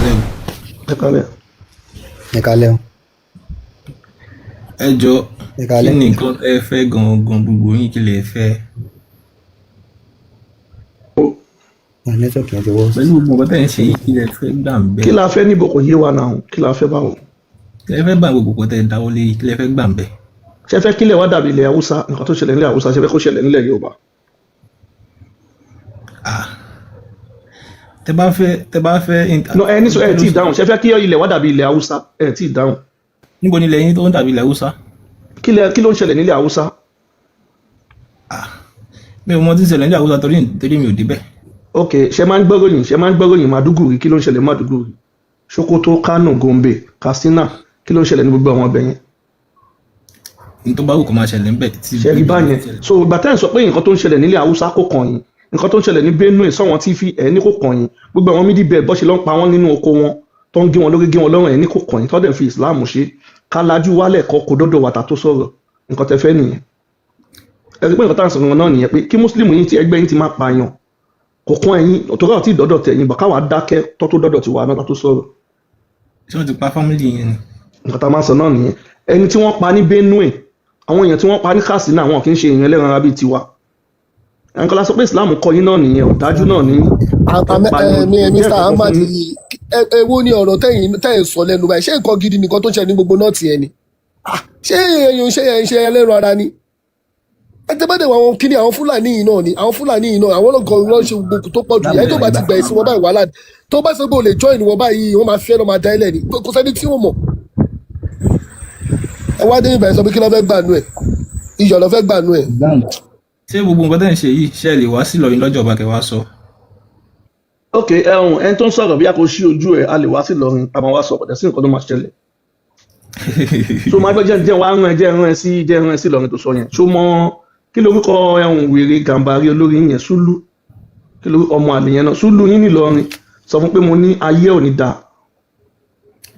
Kálẹ̀ o. Ẹ kálẹ̀. Ẹ kálẹ́ o. Ẹ jọ, Ẹ kí kálẹ́. ni nǹkan tẹ́ ẹ fẹ́ gangan, gbogbo yín, kí lẹ fẹ́? Network yẹn ti wọ́. Pẹ̀lú gbogbo nǹkan tẹ́ ẹ ń ṣe yìí, kí lẹ fẹ́ gbà ń bẹ̀? Kí la fẹ́ níbo kò yé wa náà, kí la fẹ́ báwo? Kí lẹ fẹ́ gbà, gbogbo nǹkan tẹ́ ẹ dáwọ́ lé yìí, kí lẹ fẹ́ gbà ń bẹ̀? Ṣé fẹ́ kílẹ̀ wá dàbí ilẹ̀ Haúsá? Nǹkan tó ṣẹlẹ̀ nílẹ̀ Haúsá, ṣé fẹ́ kó ṣẹlẹ̀ nílẹ̀ Yorùbá? Ah, tẹ́ bá fẹ́ No, ẹ ní sọ, ẹ tí ì dáhùn. Ṣé fẹ́ kí ilẹ̀ wá dàbí ilẹ̀ Haúsá? Ẹ tí ì dáhùn. Níbo ni ilẹ̀ yín tó ń dàbí ilẹ̀ Haúsá? Kí ló ń ṣẹlẹ̀ nílẹ̀ Haúsá? Ah, mi ò mọ tí ń ṣẹlẹ̀ nílẹ̀ Haúsá torí mi ò débẹ̀. Ok, ṣe máa ń gbọ́ròyìn? Ṣe máa ń gbọ́ròyìn Maduguri? Kí ló ń ṣẹlẹ̀ Maduguri, Sokoto, Kano, Gombe, Katsina? Kí ló ń ṣẹlẹ̀ ní gbogbo àwọn ọbẹ̀ yẹn? Ní tó bá wù kó máa ṣẹlẹ̀ ńbẹ̀ tí Ṣe rí báyẹn? So ìgbà tẹ́ ẹ̀ ń sọ pé nǹkan tó ń ṣẹlẹ̀ nílẹ̀ Haúsá kò kàn yín, nǹkan tó ń ṣẹlẹ̀ ní Benue sọ́wọ́n tí fi ẹ̀ ní kò kàn yín, gbogbo àwọn mídìí bẹ́ẹ̀ bọ́ ṣe ló ń pa wọ́n nínú oko wọn, tó ń gé wọn lórí, gé wọn lọ́rùn, ẹ̀ ní kò kàn yín, tó dẹ̀ fi Islam ṣe kálájú wálẹ̀ kọ́ kó dọ́dọ̀ wàtà tó sọ̀rọ̀. Nǹkan tẹ́ fẹ́ nìyẹn. Ẹ rí pé nǹkan tá à ń sọ̀rọ̀ náà nìyẹn, pé kí mùsùlùmí yín ti ẹgbẹ́ yín ti máa pààyàn kò kún ẹ̀yin tó rọ̀ tí dọ́dọ̀ tẹ̀yìn bọ̀, káwa dákẹ́ tó tó dọ́dọ̀ tiwa náà tó sọ̀rọ̀. Ṣé wọ́n ti pa family yẹn ni? Nǹkan tá a máa sọ náà nìyẹn. Ẹni tí wọ́n pa ní Benue, àwọn èèyàn tí wọ́n pa ní Katsina, àwọn kì í ṣe èèyàn ẹlẹ́ran ara bíi tiwa. Nǹkan la sọ pé Islam kọ́ yín náà nìyẹn, ọ̀dájú náà ní. Mr. Ahmad, èwo ni ọ̀rọ̀ tẹ́yìn sọ lẹ́nu báyìí? Ṣé nǹkan gidi nìkan tó ń ṣe ní gbogbo náà tiẹ̀ ni? Ah, ṣé èèyàn ṣe ẹ̀ ń ṣe ẹlẹ́ran ara ni? Ẹ tẹ́ bá dẹ̀ wọ àwọn kíní, àwọn Fúlàní yìí náà ni, àwọn Fúlàní yìí náà, àwọn ọlọ́gàn ló ń ṣe gbogbo tó pọ̀ jù yìí. Ẹni tó bá ti gbà ẹ̀sìn wọn báyìí, wàhálà ni. Tó bá sọ pé o lè join wọn báyìí, wọ́n máa fi ẹ́ lọ́ máa dá ẹlẹ́ ni. Kò sẹ́ni tí wọ́n mọ̀. Ẹ wá dé ibà, sọ pé kí ló fẹ́ gbà nú ẹ̀? Iyọ̀ ló fẹ́ gbà nú ẹ̀. Ṣé gbogbo nǹkan tẹ́ ń ṣe yìí, ṣé ẹ lè wá sí Ìlọrin lọ́jọ́ ọba kẹ́ wá sọ? Ok, ẹhùn, ẹni tó ń sọ̀rọ̀, bí a kò ṣí ojú ẹ̀, a lè wá sí Ìlọrin, a máa wá sọ pẹ̀tẹ́ sí nǹkan tó máa ṣẹlẹ̀. So máa gbọ́, jẹ́ wá rán ẹ, jẹ́ rán ẹ sí Ìlọrin tó sọ yẹn. So mọ kí lorúkọ ẹhùn wèrè Gàmbàrí olórí yẹn, Sùlù, kí lorúkọ ọmọ àlè yẹn náà, Sùlù yín nílọrin, sọ fún pé mo ní ayé ò ní dáa.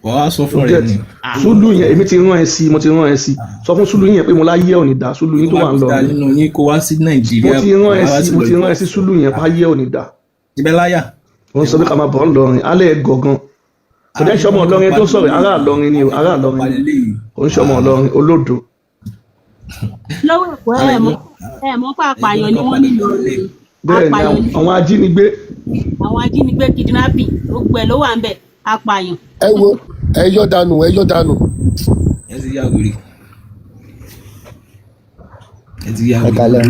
Wàá sọ fún rẹ ni. Sùlù yẹn, èmi ti rán ẹ sí, mo ti rán ẹ sí. Sọ fún Sùlù yẹn pé mo láyé ò ní dáa, Sùlù yín tó wà ń lọ. Nínú yín kó wá sí Nàìjíríà. Mo ti rán ẹ sí, mo ti rán ẹ sí Sùlù yẹn, ayé ò ní dáa. Ibẹ̀ láyà. Wọ́n sọ pé ká máa bọ̀ ń lọrin alẹ́ gọ̀gán. Kò dẹ́ sọmọ Ìlọrin tó sọ̀rọ̀, ará Ìlọrin ni o, ará Ìlọrin ni, kò ń sọmọ Ìlọrin olódo. Lọ́wọ́ ẹ̀kọ́ ẹ̀ mọ́ pé apààyàn ni wọ́n nílò rẹ̀. Bẹ́ẹ̀ ni, àwọn ajínigbé. Àwọn ajínigbé, kidnapping, gbogbo ẹ̀ ló wà ń bẹ̀, apààyàn. Ẹ wo, ẹ yọ dànù, ẹ yọ dànù. Ẹ ti yá wèrè, ẹ ti yá Ẹ wèrè. kálẹ́.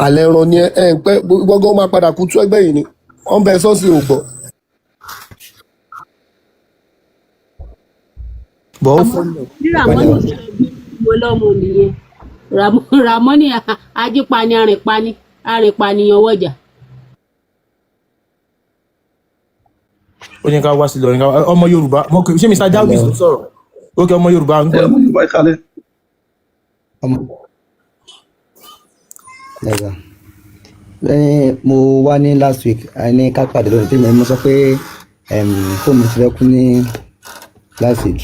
Alẹ́ ẹran ni ẹ ń pẹ́ gbọ́ngàn máa padà kú tú ẹgbẹ́ yìí ni wọ́n bẹ sọ́ọ̀sì ò gbọ́. Bọ̀ ó fọ́ ní. Bí Ramoni ṣe lọ bí mo lọ́mọ nìyẹn. Ramoni ajípani arìnpani arìnpaniyan wọjà. Ó ní ká wá sí Ìlọrin, ká wá ọmọ Yorùbá mo kì í ṣe Mr. Jarvis ló sọ̀rọ̀. Ókè, ọmọ Yorùbá ń Ẹ gbọ́. ọmọ Yorùbá, ìkàlẹ̀. Ọmọ lẹ́gbà lẹ́yìn mo wá ní last week, a ní ká pàdé lónìí tí mo sọ pé fóònù mi ti fẹ́ kú ní last week.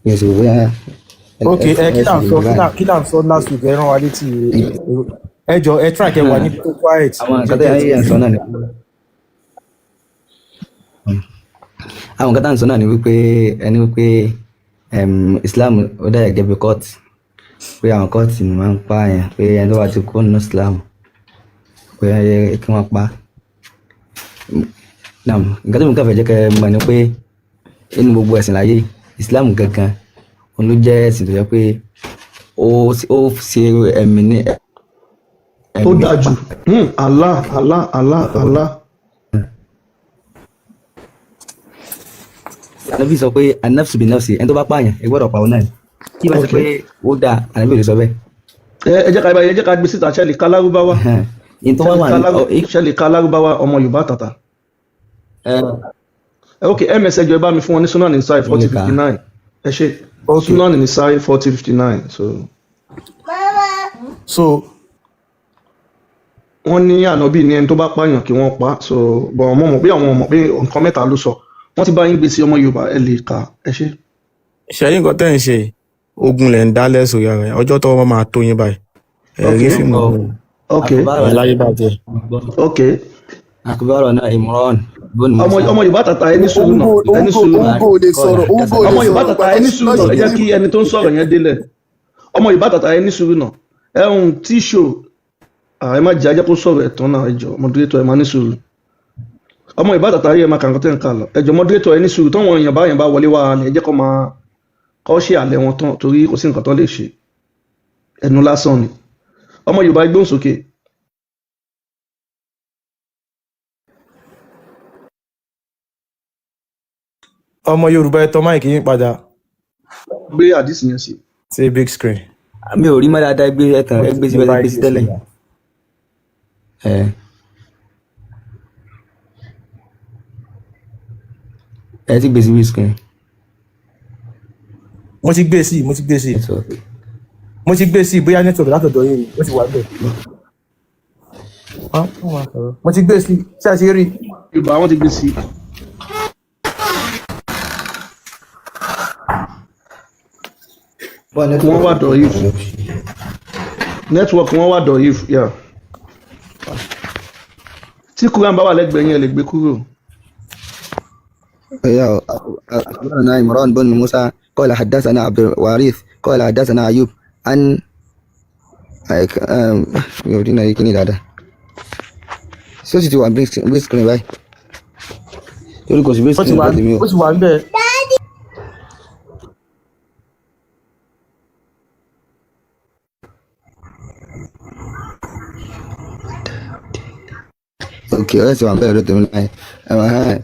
Mi ò sì rò bóyá Ok, ẹ kí là ń sọ, kí là ń sọ last week? Ẹ rán wa létí, ẹ jọ, ẹ try kẹ wà níbi tó quiet. Àwọn nǹkan tó yẹ ń sọ náà ni, àwọn nǹkan tá à ń sọ náà ni wípé ẹni wípé Islam ó dà gẹ́gẹ́ bí court, pé àwọn court ni máa ń pààyàn, pé ẹni tó bá ti kú nínú Islam, pé kí wọ́n pa á. Naam, nǹkan tó mi kàn fẹ́ jẹ́ kẹ́ ẹ mọ̀ ni pé inú gbogbo ẹ̀sìn láyé, Islam gangan òun ló jẹ́ ẹ̀sìn tó jẹ́ pé ó ṣe ẹ̀mí ní Tó ẹ̀mí dáa jù. Allah, Allah, Allah, Allah. Ànábì sọ pé anafsu bi nafsi, ẹni tó bá pààyàn, ẹ gbọ́dọ̀ pa òun náà ni. Kí bá ṣe pé ó dáa, Ànábì ò lè sọ bẹ́ẹ̀. Ẹ jẹ́ ká gbé síta. Ṣẹlẹ̀ ká lárúbáwá? Ìyẹn tó wá wà ní Ṣẹlẹ̀ ká lárúbáwá, ọmọ Yorùbá tàtà? Ẹ. Ẹ ok, ms, ẹ jọ̀ọ́, ẹ bá mi fún wọn ní Sunan Nisai 4059. Ẹ ṣe. Ok. Sunan Nisai 4059. So So wọ́n ní Ànábì ní ẹni tó bá pààyàn kí wọ́n pa. So bọ̀ ọmọ mọ̀ pé àwọn mọ̀ pé nǹkan mẹ́ta ló sọ. Wọ́n ti bá yín gbé sí, ọmọ Yorùbá, ẹ lè kà. Ẹ ṣe. Ṣẹ́yìn, nǹkan tẹ́ ń ṣe yìí, ogun lẹ̀ ń dálẹ̀ sórí ara ẹ̀. Ọjọ́ tọ́wọ́ máa tó yín báyìí, ẹ rí fíìmù Ok. ẹ̀ láyé bàjẹ́. Ok. أخبرنا عمران بن Ọmọ موسى ọmọ Yorùbá tàtà, ẹni sùúrù náà, Òun ẹni kò sùúrù. òun kò lè قال sọ̀rọ̀, òun kò حدثنا lè Ọmọ Yorùbá sọ̀rọ̀ tàtà, ìgbà ẹni sùúrù tó náà, ẹ ṣe jẹ́ kí kílípù. ẹni tó ń sọ̀rọ̀ yẹn délẹ̀. Ọmọ Yorùbá tàtà, ẹni sùúrù náà. Ẹ̀hún tíṣò, ẹ má jẹ́ ajẹ́ kó sọ̀rọ̀ ẹ̀tàn náà. Ẹ jọ̀ọ́, moderator, ẹ má ní sùúrù. Ọmọ Yorùbá tàtà, ẹ má kà nǹkan tẹ́ ń kà lọ. Ẹ jọ̀ọ́, moderator, ẹ ní sùúrù. Táwọn èèyàn bá yẹn bá wọlé wá, ẹ jẹ́ kó máa kọ́ ṣe àlẹ́ wọn tán, torí kò sí nǹkan tó lè ṣe, ẹnu lásán ni. Ọmọ Yorùbá, gbóhùn sókè. Ọmọ Yorùbá, ẹ tọ mic yín padà Gbé àdìsí yẹn sí. sí big screen. Mi ò rí mọ́ dáadáa. Gbé ẹ̀tàn, Mo ẹ ti gbé síbẹ̀, invite gbé sí tẹ́lẹ̀. Ẹ ti gbé sí big screen. Mo ti gbé sí, mo ti gbé sí. Network. Mo ti gbé sí. Bóyá network látọ̀dọ̀ yín ni, ó ti wà bẹ́ẹ̀. Ah, wọ́n máa sọ̀rọ̀. Mo ti gbé sí, ṣé a ti rí? Yorùbá, wọn ti gbé sí. Bọ́ Wọ́n network. wà dọ̀yìf, network wọn wà dọ̀yìf yà. Tí Quran bá wà lẹ́gbẹ̀ẹ́ yẹn, ẹ lè gbé kúrò. يا أخبرنا عمران بن موسى قال حدثنا عبد الوارث قال حدثنا أيوب عن يورينا يكني دادا ṣé ó sì ti wà big screen báyìí, torí kò sí big Ó ti screen wà, lọ́dọ̀ mi o. ó ti wà ń bẹ́ẹ̀. Ok, ó sì wà bẹ́ẹ̀ lọ́dọ̀ mi báyìí.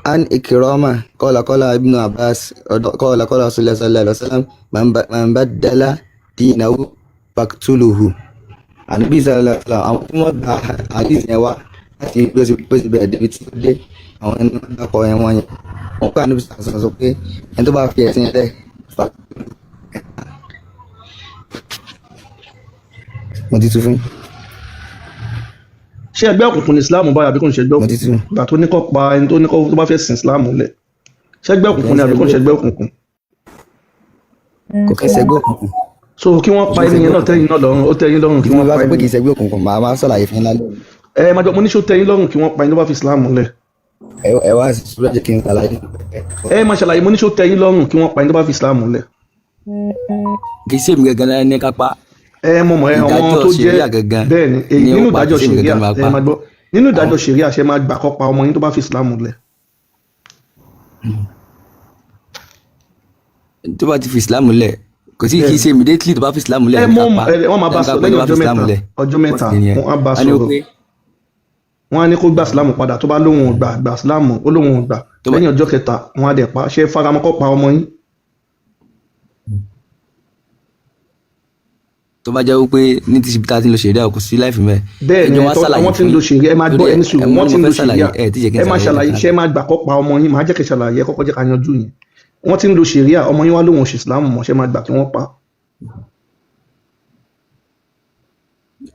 عن إكرامة قال قال ابن عباس قال قال رسول الله صلى الله عليه وسلم من بدل دينه فاقتلوه. Ànábì sallallahu alaihi wasallam, àwọn tí wọ́n gba àdìs yẹn wá láti bí ó ṣe bẹ̀rẹ̀ débi tí ó dé, àwọn ẹni wọ́n dákọ̀ ẹ̀ wọ́n yẹn, wọ́n kọ́ ànábì sallallahu alaihi wasallam sọ pé ẹni tó bá fi ẹ̀sìn rẹ̀ fà. Mo ti tú fún yín. Ṣé ẹgbẹ́ òkùnkùn ní Islam báyìí àbí kò ń ṣe ẹgbẹ́ Mo ti òkùnkùn? tú. Ìgbà tó ní kó pa ẹni tó ní kó tó bá fẹ́ sin Islam lẹ̀, ṣé ẹgbẹ́ Kò kí òkùnkùn ń ni àbí kò ń ṣe ṣẹgbẹ́ ẹgbẹ́ òkùnkùn? Kò kí ń ṣẹgbẹ́ òkùnkùn. So kí wọ́n Kò pa kí ń ẹni yẹn ṣẹgbẹ́ náà òkùnkùn. tẹ́yìn náà lọ́rùn? Ó tẹ́yìn lọ́rùn kí Ìdí mo wọ́n bá pa sọ pé ẹni kì í yẹn? ṣẹgbẹ́ òkùnkùn, màá máa ṣàlàyé fún yín lálẹ́. Ẹ máa jọ, mo ní ṣó tẹ́yìn lọ́rùn kí wọ́n pa ẹni tó bá fi Islam lẹ̀? Ẹ wá sùúrù, jẹ́ kí n ṣàlàyé. Ẹ máa ṣàlàyé. Mo ní ṣó tẹ́yìn lọ́rùn kí wọ́n pa ẹni tó bá fi Islam lẹ̀? Kì í ṣèmi gangan ní kápá. Ẹ mọ̀ mọ̀ ẹ àwọn Ìdájọ́ tó jẹ́ ṣẹ̀ríà gangan bẹ́ẹ̀ ni èyí ni ó nínú pa, kì ìdájọ́ í ṣèmi ṣẹ̀ríà. gangan ní máa Ẹ pa. máa gbọ́, nínú Àwọn ìdájọ́ ṣẹ̀ríà, ṣe máa gbà kó pa ọmọ yín tó bá fi Islam lẹ̀? Tó bá ti fi Islam lẹ̀, kò sí kì í Bẹ́ẹ̀ ni. ṣe immediately tó bá fi Islam lẹ̀ Ẹ ní mọ̀ kápá. ẹ wọ́n máa bá Ẹni ká sọ pẹ́ tó lẹ́yìn bá fi ọjọ́ Islam mẹ́ta, lẹ̀ ọjọ́ wọ́n mẹ́ta sì nìyẹn wọ́n á bá a ní sọ̀rọ̀. wípé Wọ́n á ní kó gba Islam padà. Tó bá lóun ò gbà, gba Islam, ó lóun ò gbà, tó bá lẹ́yìn ọjọ́ kẹta wọ́n á dẹ̀ pa. Ṣé faramọ́ kó pa ọmọ yín? Tó bá jẹ́ wípé ní ti ibi tá a ti ń lo ṣẹ̀ríà, kò sí láìfì mẹ́. Bẹ́ẹ̀ Ẹ ni jọ wá tọ́ ṣàlàyé wọ́n ti fún ń lo yín ṣẹ̀ríà. Ẹ máa torí gbọ́, ẹ ẹni sùúrù, ẹ mo wọ́n ní ti mo ń lo fẹ́ ṣàlàyé ṣẹ̀ríà. ẹ tí jẹ́ kí n Ẹ máa ṣàlàyé ṣàlàyé. lẹ́ẹ̀kan. Ṣé máa gbà kó pa ọmọ yín? Máa jẹ́ kẹ́ ṣàlàyé. Ẹ kọ́kọ́ jẹ́ ká yanjú yẹn. Wọ́n ti ń lo ṣẹ̀ríà, ọmọ yín wá lóun ò ṣe Islam mọ́, ṣé máa gbà kí wọ́n pa?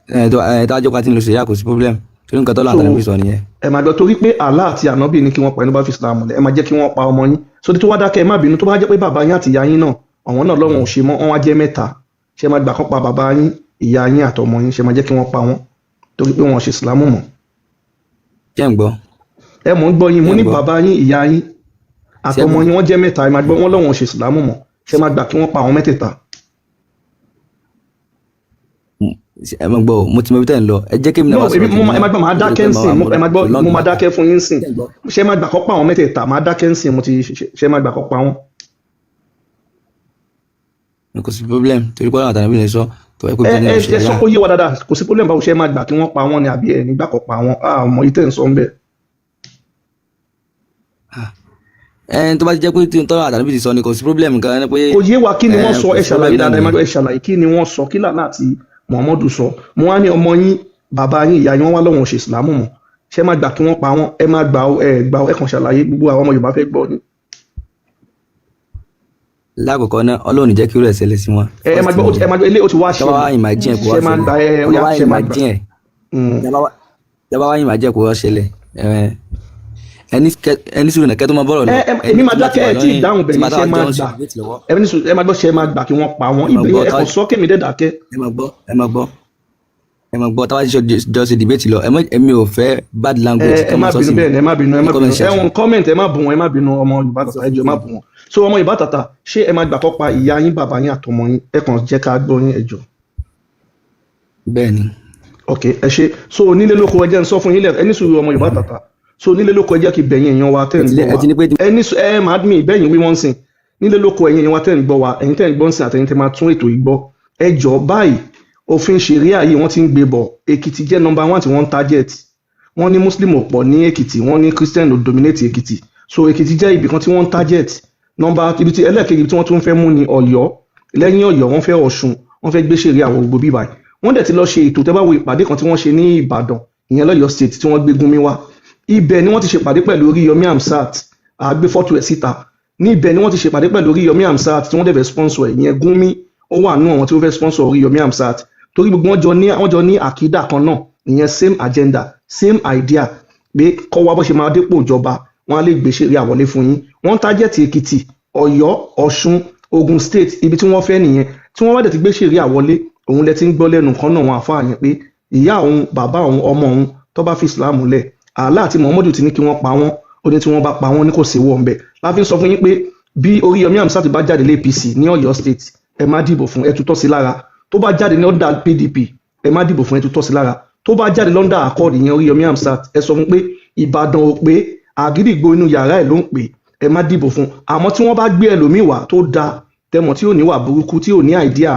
Ẹ tó ajọ́ pa ti ń lo ṣẹ̀ríà, kò sí problem, torí nǹkan tọ́lá So àtàlẹ́ fi sọ nìyẹn. ẹ máa gbọ́, torí pé Allah àti ànábì ní kí wọ́n pa ẹni bá fi Islam lẹ̀, ẹ máa jẹ́ kí wọ́n pa ọmọ yín? Sódì tó wá dákẹ́, ẹ má bínú. Tó bá jẹ́ pé bàbá yín àti ìyá yín náà, àwọn náà lọ́wọ́n ò ṣe mọ́, wọ́n wá jẹ́ mẹ́ta, ṣé máa gbà kán pa bàbá yín, ìyá yín àtọmọ yín? Ṣé máa jẹ́ kí wọ́n pa wọ́n torí pé wọ́n ò ṣe Islam mọ́? Ṣé ń gbọ́? Ẹ mò ń gbọ́ yín. Mo Ṣé ń ní gbọ́? bàbá yín, ìyá yín Ṣé àtọmọ yín, wọ́n jẹ́ mẹ́ta. Ẹ máa gbọ́, wọ́n lọ́wọ́n ò ṣe Islam mọ́, ṣé máa gbà kí wọ́n pa àwọn mẹ́tẹ̀ẹ̀ta? Ẹ má gbọ́ o, mo ti mọ ibi tẹ́ ń lọ. Ẹ jẹ́ kémi náà No, wá èmi sọ̀rọ̀ mo tèmi ẹ náà máa gbọ́, màá nítorí dákẹ́ pé ń màá sìn. wà Ẹ máa gbọ́, prolong mo máa matter. dákẹ́ fún yín sìn. Ṣé ń gbọ́? Ṣé máa gbà kó pa àwọn mẹ́tẹ̀ẹ̀ta? Màá dákẹ́ ń sìn. Mo ti ṣe máa gbà kó pa wọ́n? Kò sí problem, torí pé ọlọ́run àtàlẹ́ bí lè sọ tó ẹ pé Ẹ bí tẹ́ ń ẹ lo ẹ sọ ṣẹ̀ríà. kó yé wa dáadáa. Kò sí problem. Báwo ṣe máa gbà kí wọ́n pa wọ́n ni, àbí ẹ nígbà kó pa wọ́n? Àmọ́ ìtẹ̀ ń sọ ń bẹ̀. Ẹ tó bá ti jẹ́ pé tí tọ́lá àtàlẹ́ bí ti sọ ni, kò sí problem kan ní pé Kò yé wa, kí ni ẹ wọ́n sọ? kò Ẹ sí ṣàlàyé problem dáadáa. Ẹ máa nìyẹn. gbọ́, ẹ ṣàlàyé kí ni wọ́n sọ, kí lànà àti Muhammadu sọ. Mo wá ní ọmọ yín, bàbá yín, ìyá yín, wọ́n wá lọ́wọ́n ò ṣe ìsìlámù mọ́, ṣé máa gbà kí wọ́n pa wọ́n? Ẹ má gbà ó, ẹ gbà ó, ẹ kàn ṣàlàyé. Gbogbo àwọn ọmọ Yorùbá fẹ́ gbọ́ ni. Lákọ̀ọ́kọ́ náà, Ọlọ́run ò ní jẹ́ kí irú ẹ̀ ṣẹlẹ̀ sí wọn. Ẹ ẹ máa First gbọ́, nìyẹn. ẹ máa gbọ́, ilé ó ti wá Tọ́ba wá ṣẹlẹ̀. imagine ẹ̀ kó wá Ṣé máa ṣẹlẹ̀, gbà? Ẹ ó tọ́ba yá, wá ṣé máa gbà? imagine ẹ̀, tọ́ba wá imagine ẹ̀ kó wá ṣẹlẹ̀, ẹni sùúrù náà kẹ́ tó máa bọ̀rọ̀ Ẹ lọ ẹ ẹni èmi máa tí bá ti dákẹ́. wà Ẹ tí lọ́yìn ìdáhùn tí bẹ̀yẹn, máa ṣé táwa jọ máa ń ṣe gbà? debate lọ́wọ́. Ẹ ní sùúrù, ẹ máa gbọ́, ṣé máa gbà kí wọ́n pa wọ́n? Ẹ máa Ibẹ̀ gbọ́ yẹn ẹ kàn sọ kémi dẹ́ dákẹ́. Ẹ máa gbọ́, ẹ máa gbọ́. Ẹ mọ̀ gbọ́, táwa ti jọ ṣe debate lọ, ẹ mọ̀ èmi ò fẹ́ bad Ẹ language ẹ kí má wọ́n sọ bínú. sí mi Bẹ́ẹ̀ ni, ẹ má bínú, ẹ ní má bínú. comment Ẹ section. wọn comment, ẹ má bù wọn, ẹ má bínú, ọmọ Yorùbá Tàtà, ẹ jọ̀ọ́, ẹ má bù wọn. So ọmọ Yorùbá Tàtà, ṣé ẹ máa gbà kó pa ìyá yín, bàbá yín àtọmọ yín? Ẹ kàn jẹ́ ká gbọ́ yín, ẹ jọ̀ọ́. Bẹ́ẹ̀ ni. Ok, ẹ ṣe. So nílé lóko, ẹ jẹ́ n sọ fún yín lẹ, ẹ ní sùúrù, ọmọ Yorùbá Tàtà. So nílé lóko, ẹ jẹ́ kí bẹ̀yìn èèyàn wa tẹ́ Ẹ ń ti gbọ́ ẹ wa. ti ní pé Ẹ ní ẹ máa mi ìbẹ́yìn wí wọ́n sìn nílé lóko. Ẹ̀yin èèyàn wa tẹ́ ń gbọ́ wa, ẹ̀yin tẹ́ ń gbọ́ ń sìn àtẹ̀yin tẹ́ máa tún ètò yìí gbọ́, ẹ jọ̀ọ́, báyìí òfin ṣẹ̀ríà yìí, wọ́n ti ń gbé bọ̀. Èkìtì jẹ́ number one tí wọ́n ń target. Wọ́n ní Muslim ò pọ̀ ní Èkìtì, wọ́n ní Christian ò dominate Èkìtì, so Èkìtì jẹ́ ibì kan tí wọ́n ń target. Number ibi tí ẹlẹ́ẹ̀kejì tí wọ́n tún fẹ́ mú ní Ọ̀yọ́. Lẹ́yìn Ọ̀yọ́, wọ́n fẹ́ Ọ̀ṣun, wọ́n fẹ́ gbé ṣẹ̀ríà wọ gbogbo bíbáyìí. Wọ́n dẹ̀ ti lọ ṣe ètò. Tẹ́ bá wo ìpàdé kan tí wọ́n ṣe ní Ìbàdàn, ìyẹn lọ́yọ̀ State, tí wọ́n gbé Gúnmi wá, ibẹ̀ ni wọ́n ti ṣèpàdé pẹ̀lú Oríyọmí Hamzat. Àgbé fọ́tò ẹ̀ síta. Níbẹ̀ ni wọ́n ti ṣèpàdé pẹ̀lú Oríyọmí Hamzat tí wọ́n dẹ̀ fẹ́ sponsor ẹ̀. Ìyẹn Gúnmi, ó wà nú àwọn tí ó fẹ́ sponsor Oríyọmí Hamzat, torí gbogbo wọn jọ ní àkídà kan náà, ìyẹn same agenda, same idea, pé kọ́ wá bó ṣe máa dépò ìjọba, wọn á lè gbé ṣeré àwọlé fún yín. Wọ́n target Èkìtì, Ọ̀yọ́, Ọ̀ṣun, Ogun State, ibi tí wọ́n fẹ́ nìyẹn. Tí wọ́n bá dẹ̀ ti gbé ṣeré àwọlé, òun lẹ ti ń gbọ́ lẹ́nu kan náà wọn àfáà yẹn pé ìyá òun, bàbá òun, ọmọ òun tó bá fi Islam lẹ̀, Allah àti Muhammadu ti ní kí wọ́n pa wọ́n. Ó ní tí wọ́n bá pa wọ́n ní kò sí wọ́n bẹ̀. Láfi ń sọ fún yín pé bí Oríyọmí Hamzat bá jáde lé APC ní Ọ̀yọ́ State, ẹ má dìbò fún, ẹ tutọ́ sí lára. Tó bá jáde ní under PDP, ẹ má dìbò fún, ẹ tutọ́ sí lára. Tó bá jáde lọ́ndà Accord, ìyẹn Oríyọmí Hamzat, ẹ sọ fún pé Ìbàdàn ò pé, àgídìgbò inú yàrá ẹ̀ ló ń pè, ẹ má dìbò fún. Àmọ́ tí wọ́n bá gbé ẹlòmíì wá tó da, tẹmọ̀ tí ò ní wà burúkú, tí ò ní idea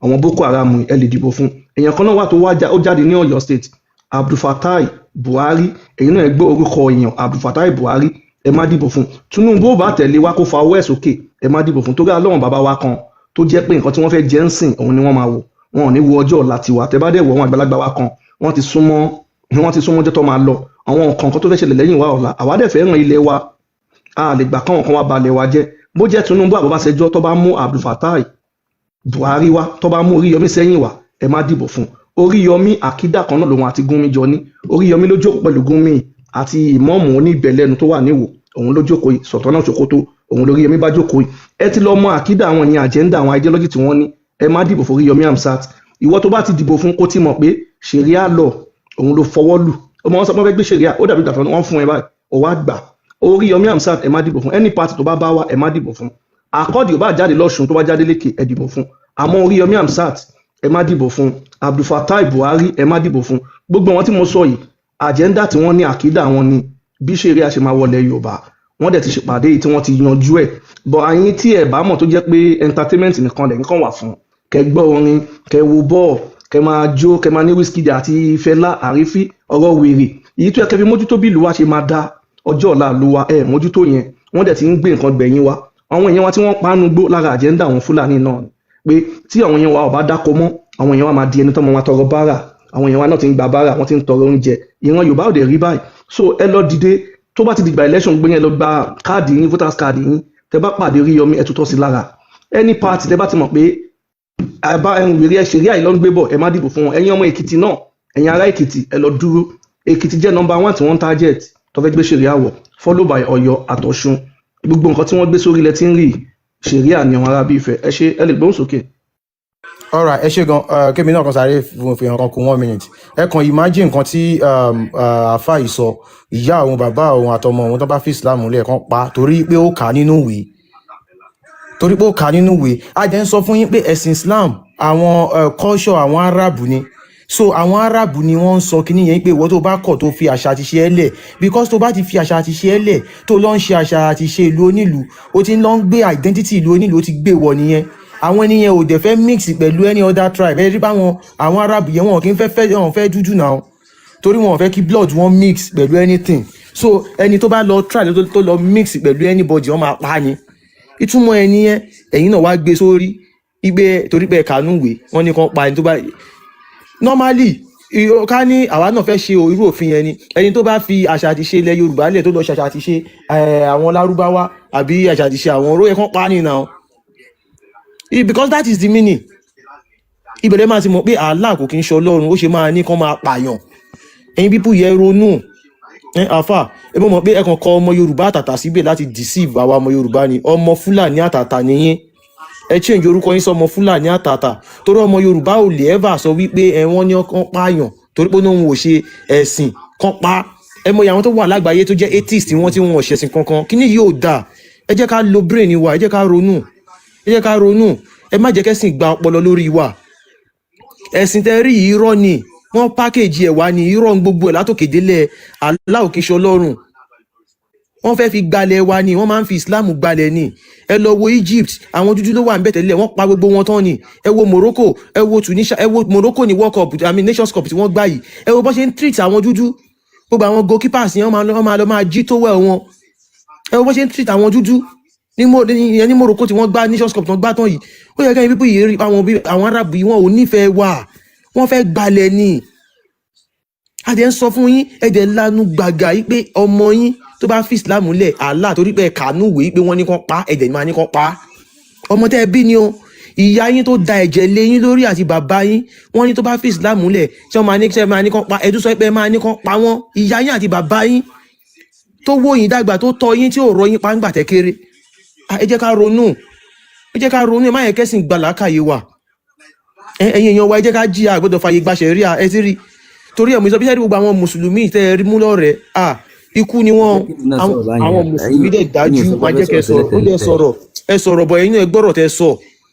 àwọn Boko Haram, ẹ lè dìbò fún. Èèyàn kan náà wà tó wá ó jáde ní Ọ̀yọ́ State, Abdulfatai Buhari. Èyí náà, ẹ gbọ́ orúkọ èèyàn, Abdulfatai Buhari, ẹ má dìbò fún. Tinubu ò bá tẹ̀lé wa kó fa ọwọ́ ẹ̀ sókè, ẹ má dìbò fún, torí alọ́wọ̀n bàbá wa kan tó jẹ́ pé nǹkan tí wọ́n fẹ́ jẹ́ ń sìn, òun ni wọ́n máa wò. Wọn ò ní wo ọjọ́ ọ̀la tiwa. Tẹ bá dẹ̀ wọ àwọn àgbàlagbà wa kan, wọ́n ti súnmọ́ ọjọ́ tó máa lọ. Àwọn nǹkan kan tó fẹ́ ṣẹlẹ̀ lẹ́yìn wa ọ̀la, àwa dẹ̀ fẹ́ ràn ilẹ̀ wa. A lè gbà káwọn kan wá balẹ̀ wa jẹ́. Bó jẹ́ Tinubu àbọ̀báṣẹjọ́, tó bá mú Abdulfatai Buhari wá, tó bá mú Oríyọmí sẹ́yìn wá, ẹ má dìbò fún Oríyọmí. Àkídà kan náà lòun àti Gúnmi jọ ní. Oríyọmí ló jókòó pẹ̀lú Gúnmi àti ìmọ̀ọ́mù oníbẹ̀lẹ́nu tó wà níwò, òun ló jókòó yìí, Sọ̀tọ́nà Sokoto, òun lóríyọmí bá jókòó yìí. Ẹ ti lọ mọ àkídà àwọn ìyẹn, agenda àwọn, ideology tí wọ́n ní. Ẹ má dìbò fún Oríyọmí Hamzat. Ìwọ tó bá ti dìbò fún, kó ti mọ̀ pé ṣẹ̀ríà lọ òun ló fọwọ́ lù. Ọmọ wọn sọ pé wọ́n fẹ́ gbé ṣẹ̀ríà, ó dàbí ìgbà tí wọ́n fún ẹ báyìí, ó wá gbà. Oríyọmí Hamzat, ẹ má dìbò fún. Any party tó bá bá wá, ẹ má dìbò fún. Accord ò bá jáde lọ́sùn, tó bá jáde lékè, ẹ dìbò fún. Àmọ́ Oríyọmí Hamzat, ẹ má dìbò fún. Abdulfatai Buhari, ẹ má dìbò fún. Gbogbo àwọn tí mo sọ yìí, agenda tí wọ́n ní, àkídà wọn ni bí ṣeré a ṣe máa wọlé Yorùbá. Wọ́n dẹ̀ ti ṣèpàdé yìí tí wọ́n ti yanjú ẹ̀ bọ̀. Àyín tí ẹ̀ bá mọ̀, tó jẹ́ pé entertainment nìkan lẹ̀ nǹkan wà fún, kẹ gbọ́ orin, kẹ wo bọ́ọ̀, kẹ máa jó, kẹ máa ní Wizkid àti Fẹlá àrífí ọ̀rọ̀ wèrè èyí tó yẹ kẹ fi mójútó bí ìlú wa ṣe máa da, ọjọ́ ọ̀la ìlú wa, ẹ̀ mójútó yẹn. Wọ́n dẹ̀ ti ń gbé nǹkan gbẹ̀yìn wa. Àwọn èèyàn wa tí wọ́n pa á nugbó, lára agenda àwọn Fúlàní náà ni pé tí àwọn èèyàn wa ò bá dáko mọ́, àwọn èèyàn wa máa di ẹni tó máa tọrọ bárà. Àwọn èèyàn wa náà ti ń gba bárà, wọ́n ti ń tọrọ oúnjẹ. Ìran Yorùbá ò dẹ̀ rí báyìí. So ẹ lọ dìde. Tó bá ti dìgbà election, gbé yẹn lọ gba káàdì yín, voters card yín. Tẹ bá pàdé Oríyọmí, ẹ tutọ́ sí lára. Any party tẹ bá ti mọ̀ pé àbá ẹ̀hún wèrè ẹ̀ ṣeré àìlọ́ ń gbé bọ̀, ẹ má dìbò fún wọn. Ẹ̀yin ọmọ Èkìtì náà, ẹ̀yin ará Èkìtì, ẹ lọ dúró. Èkìtì jẹ́ number one tí wọ́n ń target tó fẹ́ gbé ṣẹ̀ríà wọ̀, follow by Ọ̀yọ́ àtọ̀ṣun. Gbogbo nǹkan tí wọ́n gbé sórí ilẹ̀ tí ń rí ṣẹ̀ríà ni àwọn ará bí ìfẹ́. Ẹ ṣe, ẹ lè gbóhùn sókè. Alright, ẹ ṣe gan. Kémi náà kan sáré fi hàn kan kún one minute. Ẹ kàn imagine nǹkan tí àáfà yìí sọ: ìyá òun, bàbá òun àtọmọ òun tó bá fi Islam lẹ́ẹ̀kan pa torí pé ó kà á nínú ìwé, torí pé ó kà á nínú ìwé. A jẹ́ ń sọ fún yín pé ẹ̀sìn Islam, àwọn culture àwọn Arab ni. So àwọn Arab ni wọ́n ń sọ kínní yẹn pé ìwọ tó bá kọ̀ tó fi àṣà àti ṣe ẹ́ lẹ̀, because tó bá ti fi àṣà àti ṣe ẹ́ lẹ̀, tó lọ ń ṣe àṣà àti ṣe ìlú onílùú, ó ti ń lọ ń gbé identity ìlú onílùú, ó ti gbé wọ nìyẹn. Àwọn ènìyàn ò dẹ̀ fẹ́ mix pẹ̀lú any other tribe. Ẹ rí báwọn àwọn Arab yẹn, wọn kì í fẹ́ wọn fẹ́ dúdú náà, torí wọn ò fẹ́ kí blood wọn mix pẹ̀lú anything. So ẹni tó bá lọ try tó lọ mix pẹ̀lú anybody, wọ́n máa pa á ni. Ìtumọ̀ ẹ nìyẹn. Ẹ̀yin náà wá gbé sórí igbe torí pé kànú ìwé wọ́n ní kàn pa ẹni tó bá normally ká ní àwa náà fẹ́ ṣe irú òfin yẹn ni. Ẹni tó bá fi àṣà àti ṣe ilẹ̀ Yorùbá lẹ̀, tó lọ ṣàṣà àti ṣe àwọn Lárúbáwá àbí àṣà àti ṣe àwọn oróyè, kan pa á nìyẹn, because that is the meaning. Ìbẹ̀rẹ̀ máa ti mọ̀ pé Allah kò kí ń ṣe Ọlọ́run, ó ṣe máa ní kán máa pààyàn. Ẹ̀yin people yẹ ronú ẹ. Àfà, ẹ bọ́ mọ̀ pé ẹ kàn kọ ọmọ Yorùbá àtàtà síbẹ̀ láti deceive àwa ọmọ Yorùbá ni. Ọmọ Fúlàní àtàtà nìyẹn. Ẹ change orúkọ yín sọmọ Fúlàní àtàtà, torí ọmọ Yorùbá ò lè ever sọ wípé ẹ wọ́n ní ọkàn pààyàn torí pé òun ò ṣe ẹ̀sìn kan pa. Ẹ mọ àwọn tó wà lágbàáyé tó jẹ́ atheist, wọ́n tí wọn ò ṣẹ̀sìn kankan. Kí ni yóò dáa? Ẹ jẹ́ ká lo brain wa, ẹ jẹ́ ká ronú, ẹ jẹ́ ká ronú. Ẹ má jẹ́ kẹ́sìn gba ọpọlọ lórí wa. Ẹ̀sìn tẹ́ rí yìí, irọ́ ni wọ́n package ẹ̀ wá ní, irọ́ ń gbogbo ẹ̀ látòkè délẹ̀. Allah kì í ṣe Ọlọ́run. Wọ́n fẹ́ fi gbalẹ̀ wa ni, wọ́n máa ń fi Islam gbalẹ̀ ni. Ẹ lọ wo Egypt, àwọn dúdú ló wà ń bẹ̀ tẹ́lẹ̀, wọ́n pa gbogbo wọn tán ni. Ẹ wo Morocco, ẹ wo Tunisia, ẹ wo Morocco ní World Cup, I mean Nations Cup tí wọ́n gbá yìí. Ẹ wo bọ́n ṣe ń treat àwọn dúdú, gbogbo àwọn goalkeepers yẹn, wọ́n máa lọ máa jí towel wọn. Ẹ wo bọ́n ṣe ń treat àwọn dúdú ní Morocco tí wọ́n gbá Nations Cup tí wọ́n gbá tán yìí. Ó yẹ kẹ́yìn pípé yìí rí àwọn bí àwọn Arab yìí, wọn ò nífẹ̀ẹ́ wa, wọ́n fẹ́ gbalẹ̀ ni. A dẹ̀ ń sọ fún yín, ẹ dẹ̀ lanu gbàgà yìí pé ọmọ yín tó bá fi Islam lẹ̀, Allah, torí pé ẹ kàánú wèé pé wọ́n ní kán pa, ẹ dẹ̀ máa ní kán pa ọmọ tẹ́ ẹ bí ni o. Ìyá yín tó da ẹ̀jẹ̀ lé yín lórí àti bàbá yín, wọ́n ní tó bá fi Islam lẹ̀, ṣé wọ́n máa ní, ṣé máa ní kán pa? Ẹ tún sọ pé ẹ máa ní kán pa wọ́n. Ìyá yín àti bàbá yín tó wó yín dàgbà, tó tọ́ yín, tí ò rọ yín pa ńgbà tẹ́ kéré. Ah, ẹ jẹ́ ká ronú, ẹ jẹ́ ká ronú. Ẹ má yẹ kẹ́sìn gbà làákàyè wa. Ẹ̀yin èèyàn wa, ẹ jẹ́ ká jí. A gbọ́dọ̀ fàyè gba ṣẹ̀ríà. Ẹ ti rí torí ẹ̀ mo sọ bí sẹ́ni gbogbo àwọn mùsùlùmí tẹ́ ẹ rí mú lọ́rẹ̀ẹ́, à ikú ni wọ́n. Jẹ́ kí èmi náà Àwọn sọ̀rọ̀ báyẹn. àwọn mùsùlùmí Ẹ̀yin dẹ̀ dájú. ẹ̀yin ò sọ pé Máa ẹ jẹ́ fẹ́ kẹ́ sọ̀rọ̀ sọ̀rọ̀, ó tẹ́lẹ̀ dẹ̀ tẹ́lẹ̀. sọ̀rọ̀, ẹ sọ̀rọ̀ bọ̀, ẹ̀yin náà ẹ gbọ́rọ̀ tẹ́ sọ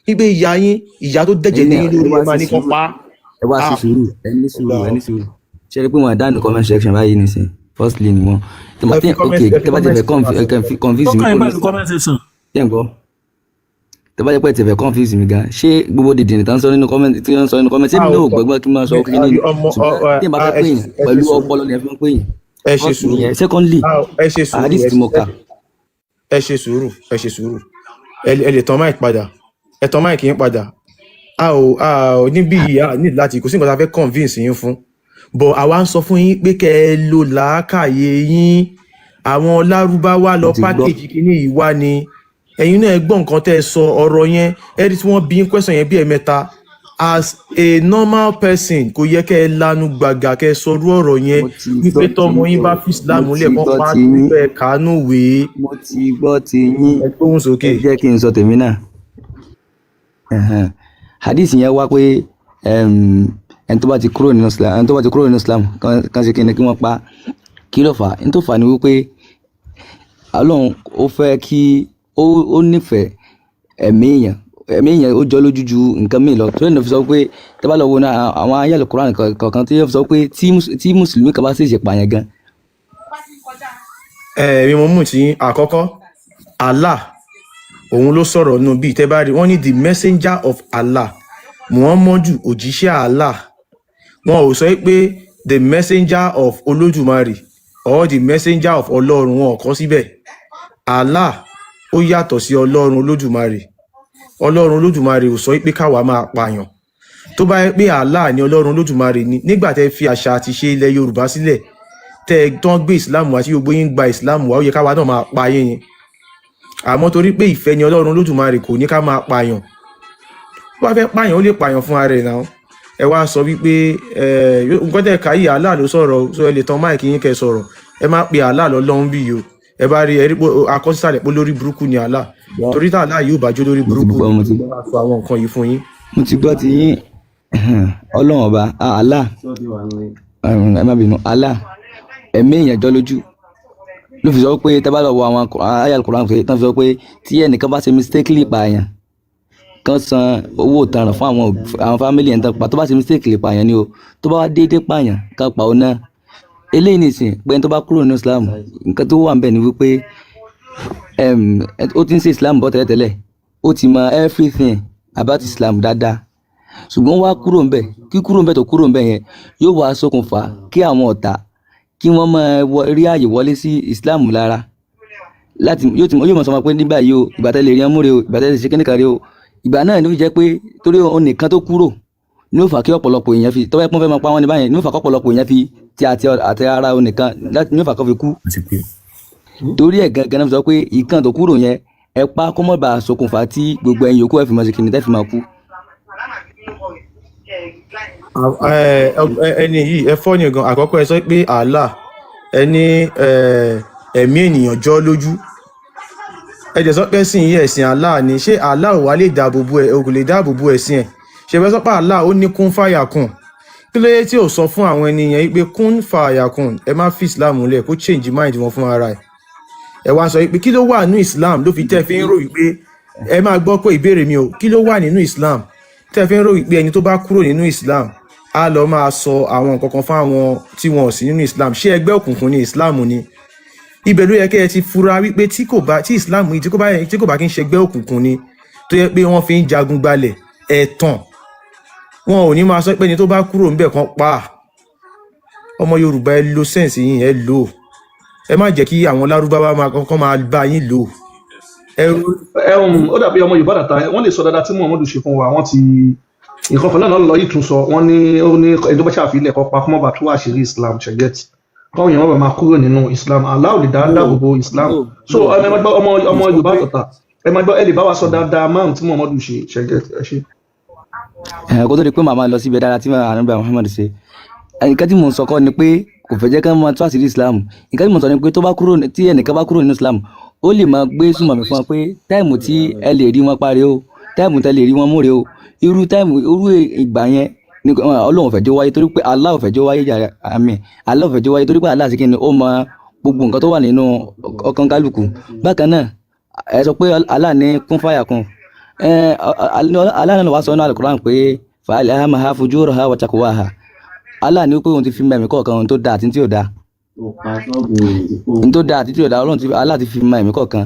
wípé ìyá yín, ìyá tó dẹ̀jẹ̀ Ẹ̀yin lé náà yín ẹ lórí, wá ẹ máa sí ní kán sùúrù. pa. Ẹ wá sí Ah, sùúrù, ẹ ní ó sùúrù, ga ẹ ọ. ní sùúrù. Ṣe é rí pé wọn àdánù comment section báyìí nísìn? Firstly ni wọn Ẹ fi ok, comment, ẹ fi tẹ́ bá ti comment fẹ́ confuse Tó mi kàn yín kò ní pẹ̀lú comment section? Ṣé ń gbọ́? Tẹ́ bá jẹ́ pé ẹ ti fẹ́ confuse mi gan, ṣé gbogbo dìdìrín tán sọ nínú comment, tí wọ́n sọ nínú comment, ṣé A mi náà ò ò gbọ́gbọ́n kí n máa sọ mi kí ní? ọmọ Ṣùgbọ́n tí n bá fẹ́ ẹ pè yín ṣe ẹ ṣe pẹ̀lú sùúrù. ọpọlọ ni ẹ fi ń pè yín. Ẹ ṣe First sùúrù. nìyẹn. Secondly, Ẹ ṣe sùúrù. hadith Ẹ tí mo kà. Ẹ ṣe sùúrù, ẹ ṣe sùúrù. Ẹ lè tan mic padà, ẹ tan mic yín padà. A ò níbí yìí, a ní láti, kò sí nǹkan tá a fẹ́ convince yín fún, but àwa ń sọ fún yín pé kẹ́ ẹ lo làákàyè yín. Àwọn Lárúbáwá lọ Mo ti gbọ́. package kínní yìí wá ni. Ẹ̀yin náà ẹ gbọ́ nǹkan tẹ́ ẹ sọ, ọ̀rọ̀ yẹn, ẹ rí tí wọ́n bí yín question yẹn bí ẹ̀mẹ́ta. As a normal person, kò yẹ kẹ́ ẹ lanu gbàgà kẹ́ ẹ sọrú ọ̀rọ̀ yẹn Mo ti wípé gbọ́ tọmọ ti yín bá fi mo Islam ti lẹ̀ kán gbọ́ pa ti yín. wípé ẹ kàánú wèé. Mo ti gbọ́ ti yín. Ẹ gbóhùn sókè. Ẹ jẹ́ kí n sọ tèmi náà. Ẹ̀hẹ̀n. Hadith yẹn wá pé ẹni tó bá ti kúrò nínú Islam, ẹni tó bá ti kúrò nínú Islam, kán ṣe kí ni? Kí wọ́n pa. Kí ló fà á? Ní tó fà á ni wípé Ọlọ́run ó fẹ́ kí ó nífẹ̀ẹ́ ẹ̀mí èèyàn, ẹ̀mí èèyàn ó jọ lójú ju nǹkan míì lọ. Tó lè fi sọ pé tẹ́ bá lọ wo náà àwọn ayélujára Quran kọ̀ọ̀kan tí yóò fi sọ pé tí mùsùlùmí kan bá ṣèṣì pààyàn gan. Ẹ mi mo mú tí àkọ́kọ́, Allah òun ló sọ̀rọ̀ nù bíi tẹ́ bá rí wọ́n ní the messenger of Allah, Muhammadu, òjíṣẹ́ Allah. Wọn ò sọ pé the messenger of Olódùmarè or the messenger of Ọlọ́run, wọn ò kọ síbẹ̀. Allah ó yàtọ̀ sí Ọlọ́run Olódùmarè. Ọlọ́run Olódùmarè ò sọ pé káwa máa pààyàn. Tó bá yẹ pé Allah ni Ọlọ́run Olódùmarè ni, nígbà tẹ́ fi àṣà àti ṣe ilẹ̀ Yorùbá sílẹ̀, tẹ́ ẹ tán gbé Islam wá, tí gbogbo yín gba Islam wá, ó yẹ káwa náà máa pa yín ni. Àmọ́ torí pé ìfẹ́ ni Ọlọ́run Olódùmarè, kò ní ká máa pààyàn. Tó bá fẹ́ pààyàn, ó lè pààyàn fún ara ẹ̀ náà. Ẹ wá sọ wípé ẹ nǹkan tẹ́ ẹ kà yìí, Allah ló sọ̀rọ̀. So ẹ lè tan mic yín kẹ́ sọ̀rọ̀. Ẹ má pe Allah lọ́lọ́run bí yìí o. Ẹ bá rí ẹ rí pé akọ́sísàlẹ̀ pé lórí burúkú ni Allah, torí tá Allah yóò bá jó lórí Mo ti burúkú gbọ́, mo ti ni wọ́n á sọ àwọn nǹkan yìí fún yín. Mo ti gbọ́ ti yín. Ọlọ́run ọba, ah, Allah, ẹ má bínú, Allah, ẹ̀mí èèyàn jọ lójú ló fi sọ pé tẹ́ bá lọ wo àwọn àyá Al-Qur'an pé tán fi sọ pé tí ẹnìkan bá ṣe mistakenly pààyàn, kán san owó ìtanràn fún àwọn family ẹ̀ ń tán pa. Tó bá ṣe mistakenly pààyàn ni o. Tó bá wá déédéé pààyàn, kán pa òun náà. Eléyìí nìsín pé ẹni tó bá kúrò nínú Islam, nǹkan tó wà ń bẹ̀ ni wípé ó ti ń ṣe Islam bọ́ tẹ́lẹ̀tẹ́lẹ̀, ó ti mọ everything about Islam dáadáa, ṣùgbọ́n wá kúrò ń bẹ̀. Kí kúrò ń bẹ̀, tó kúrò ń bẹ̀ yẹn yóò wá ṣokùnfà kí àwọn ọ̀tá kí wọ́n máa rí àyè wọlé sí Islam lára láti yóò ti yóò mọ̀ sọ wọn pé nígbà yìí o, ìgbà tẹ́lẹ̀ rí ọmú rẹ o, ìgbà tẹ́lẹ̀ ṣe kíníkan rẹ o. Ìgbà náà ló fi jẹ́ pé torí òun nìkan tó kúrò ní ó fà kí ọ̀pọ̀lọpọ̀ èèyàn fi tọ́wọ́ pọ́n fẹ́ máa pa wọ́n ní báyẹn, ní ó fà kí ọ̀pọ̀lọpọ̀ èèyàn fi ti àti ara òun nìkan ní ó fà kó fi kú. Torí ẹ̀ gangan náà fi sọ pé ìkan tó kúrò yẹn, ẹ pa kó mọ̀ bá ṣokùnfà tí gbogbo ẹ̀yin yòókù ẹ̀ fi máa ṣe kìnìún tẹ́ fi máa kú. Ẹni yìí, ẹ fọ́ nìkan. Àkọ́kọ́, ẹ sọ pé Allah, ẹni ẹ̀mí ènìyàn jọ lójú. Ẹ dẹ̀ sọ pé ẹ̀sìn yìí, ẹ̀sìn Allah ni. Ṣé Allah ò wá lè dáàbò bo ẹ̀? Kò lè dáàbò bo ẹ̀sìn ẹ̀? Ṣe fẹ́ sọ pé Allah ó ní kún fàyà kùn? Kí ló dé tí ò sọ fún àwọn ènìyàn yìí pé kún fàyà kùn, ẹ má fi Islam lẹ̀, kó change mind wọn fún ara ẹ̀? Ẹ wá sọ pé kí ló wà nínú Islam ló fi tẹ́ fi ń rò wípé, ẹ máa gbọ́ pé ìbéèrè mi o, kí ló wà nínú Islam tẹ́ fi ń rò wípé ẹni tó bá kúrò nínú Islam á lọ máa sọ àwọn nǹkan kan fún àwọn tí wọn ò sí nínú Islam? Ṣé ẹgbẹ́ òkùnkùn ní Islam ni? Ibẹ̀ ló yẹ kẹ́ ẹ ti fura wípé tí kò bá tí Islam yìí tí kò bá kí ń ṣẹgbẹ́ òkùnkùn ni, tó yẹ pé wọ́n fi ń jagun gbalẹ̀ ẹ̀tàn, wọn ò ní máa sọ pé ẹni tó bá kúrò ńbẹ̀ kan pa á. Ọmọ Yorùbá, ẹ lo sense yín, ẹ lò ó. Ẹ má jẹ́ kí àwọn Lárúbáwá máa kọ́kọ́ máa bá yín lò ó. Ẹ Ẹ ó dàbí ọmọ Yorùbá dàtà. Wọ́n lè sọ dáadáa tí Muhammadu ṣe fún wa. Wọ́n ti nǹkan kan náà lọ yìí tún sọ. Wọ́n ní ó ní ẹni tó bá ṣàfihàn kọ́ pa kó má bàa tú àṣírí Islam ṣẹgẹtì, káwọn èèyàn má bàa máa kúrò nínú Islam. Allah ò lè dá dáàbò bo Islam. No, so no. Ẹ máa gbọ́, ọmọ Yorùbá dàtà, ẹ máa gbọ́, ẹ lè bá wa sọ dáadáa márùn tí Muhammadu ṣe ṣẹgẹtì. Ẹ ṣe. Ẹ kó tó di pé màmá lọ síbi dára tí ànábì Muhammad ṣe, nǹkan tí mò ń sọ kọ́ ni pé kò fẹ́ jẹ́ ká máa tú àṣírí Islam. Nǹkan tí mò ń sọ ni pé tó bá kúrò, tí ẹnìkan bá kúrò nínú Islam, ó lè máa gbé súnmọ́ mi fún wọn pé time tí ẹ lè rí wọn parí o, time tẹ lè rí wọn múre o, irú time, irú ìgbà yẹn ní Ọlọ́run fẹ́ jẹ́ wáyé, torí pé Allah ò fẹ́ jẹ́ wáyé jàre. Àmín. Allah ò fẹ́ jẹ́ wáyé torí pé Allah sì kí ni, ó mọ gbogbo nǹkan tó wà nínú ọkàn kálukú. Bákan náà, ẹ sọ pé Allah ní kún fáyà kún. Ẹ Allah náà wàá sọ ní Al-Qur'an pé فألهمها فجورها وتقواها. Allah ní pé òun ti fi mọ ẹ̀mí kọ̀ọ̀kan ohun tó dáa àti tí ò dáa, ohun tó dáa àti tí ò dáa. Ọlọ́run ti, Allah ti fi mọ ẹ̀mí kọ̀ọ̀kan.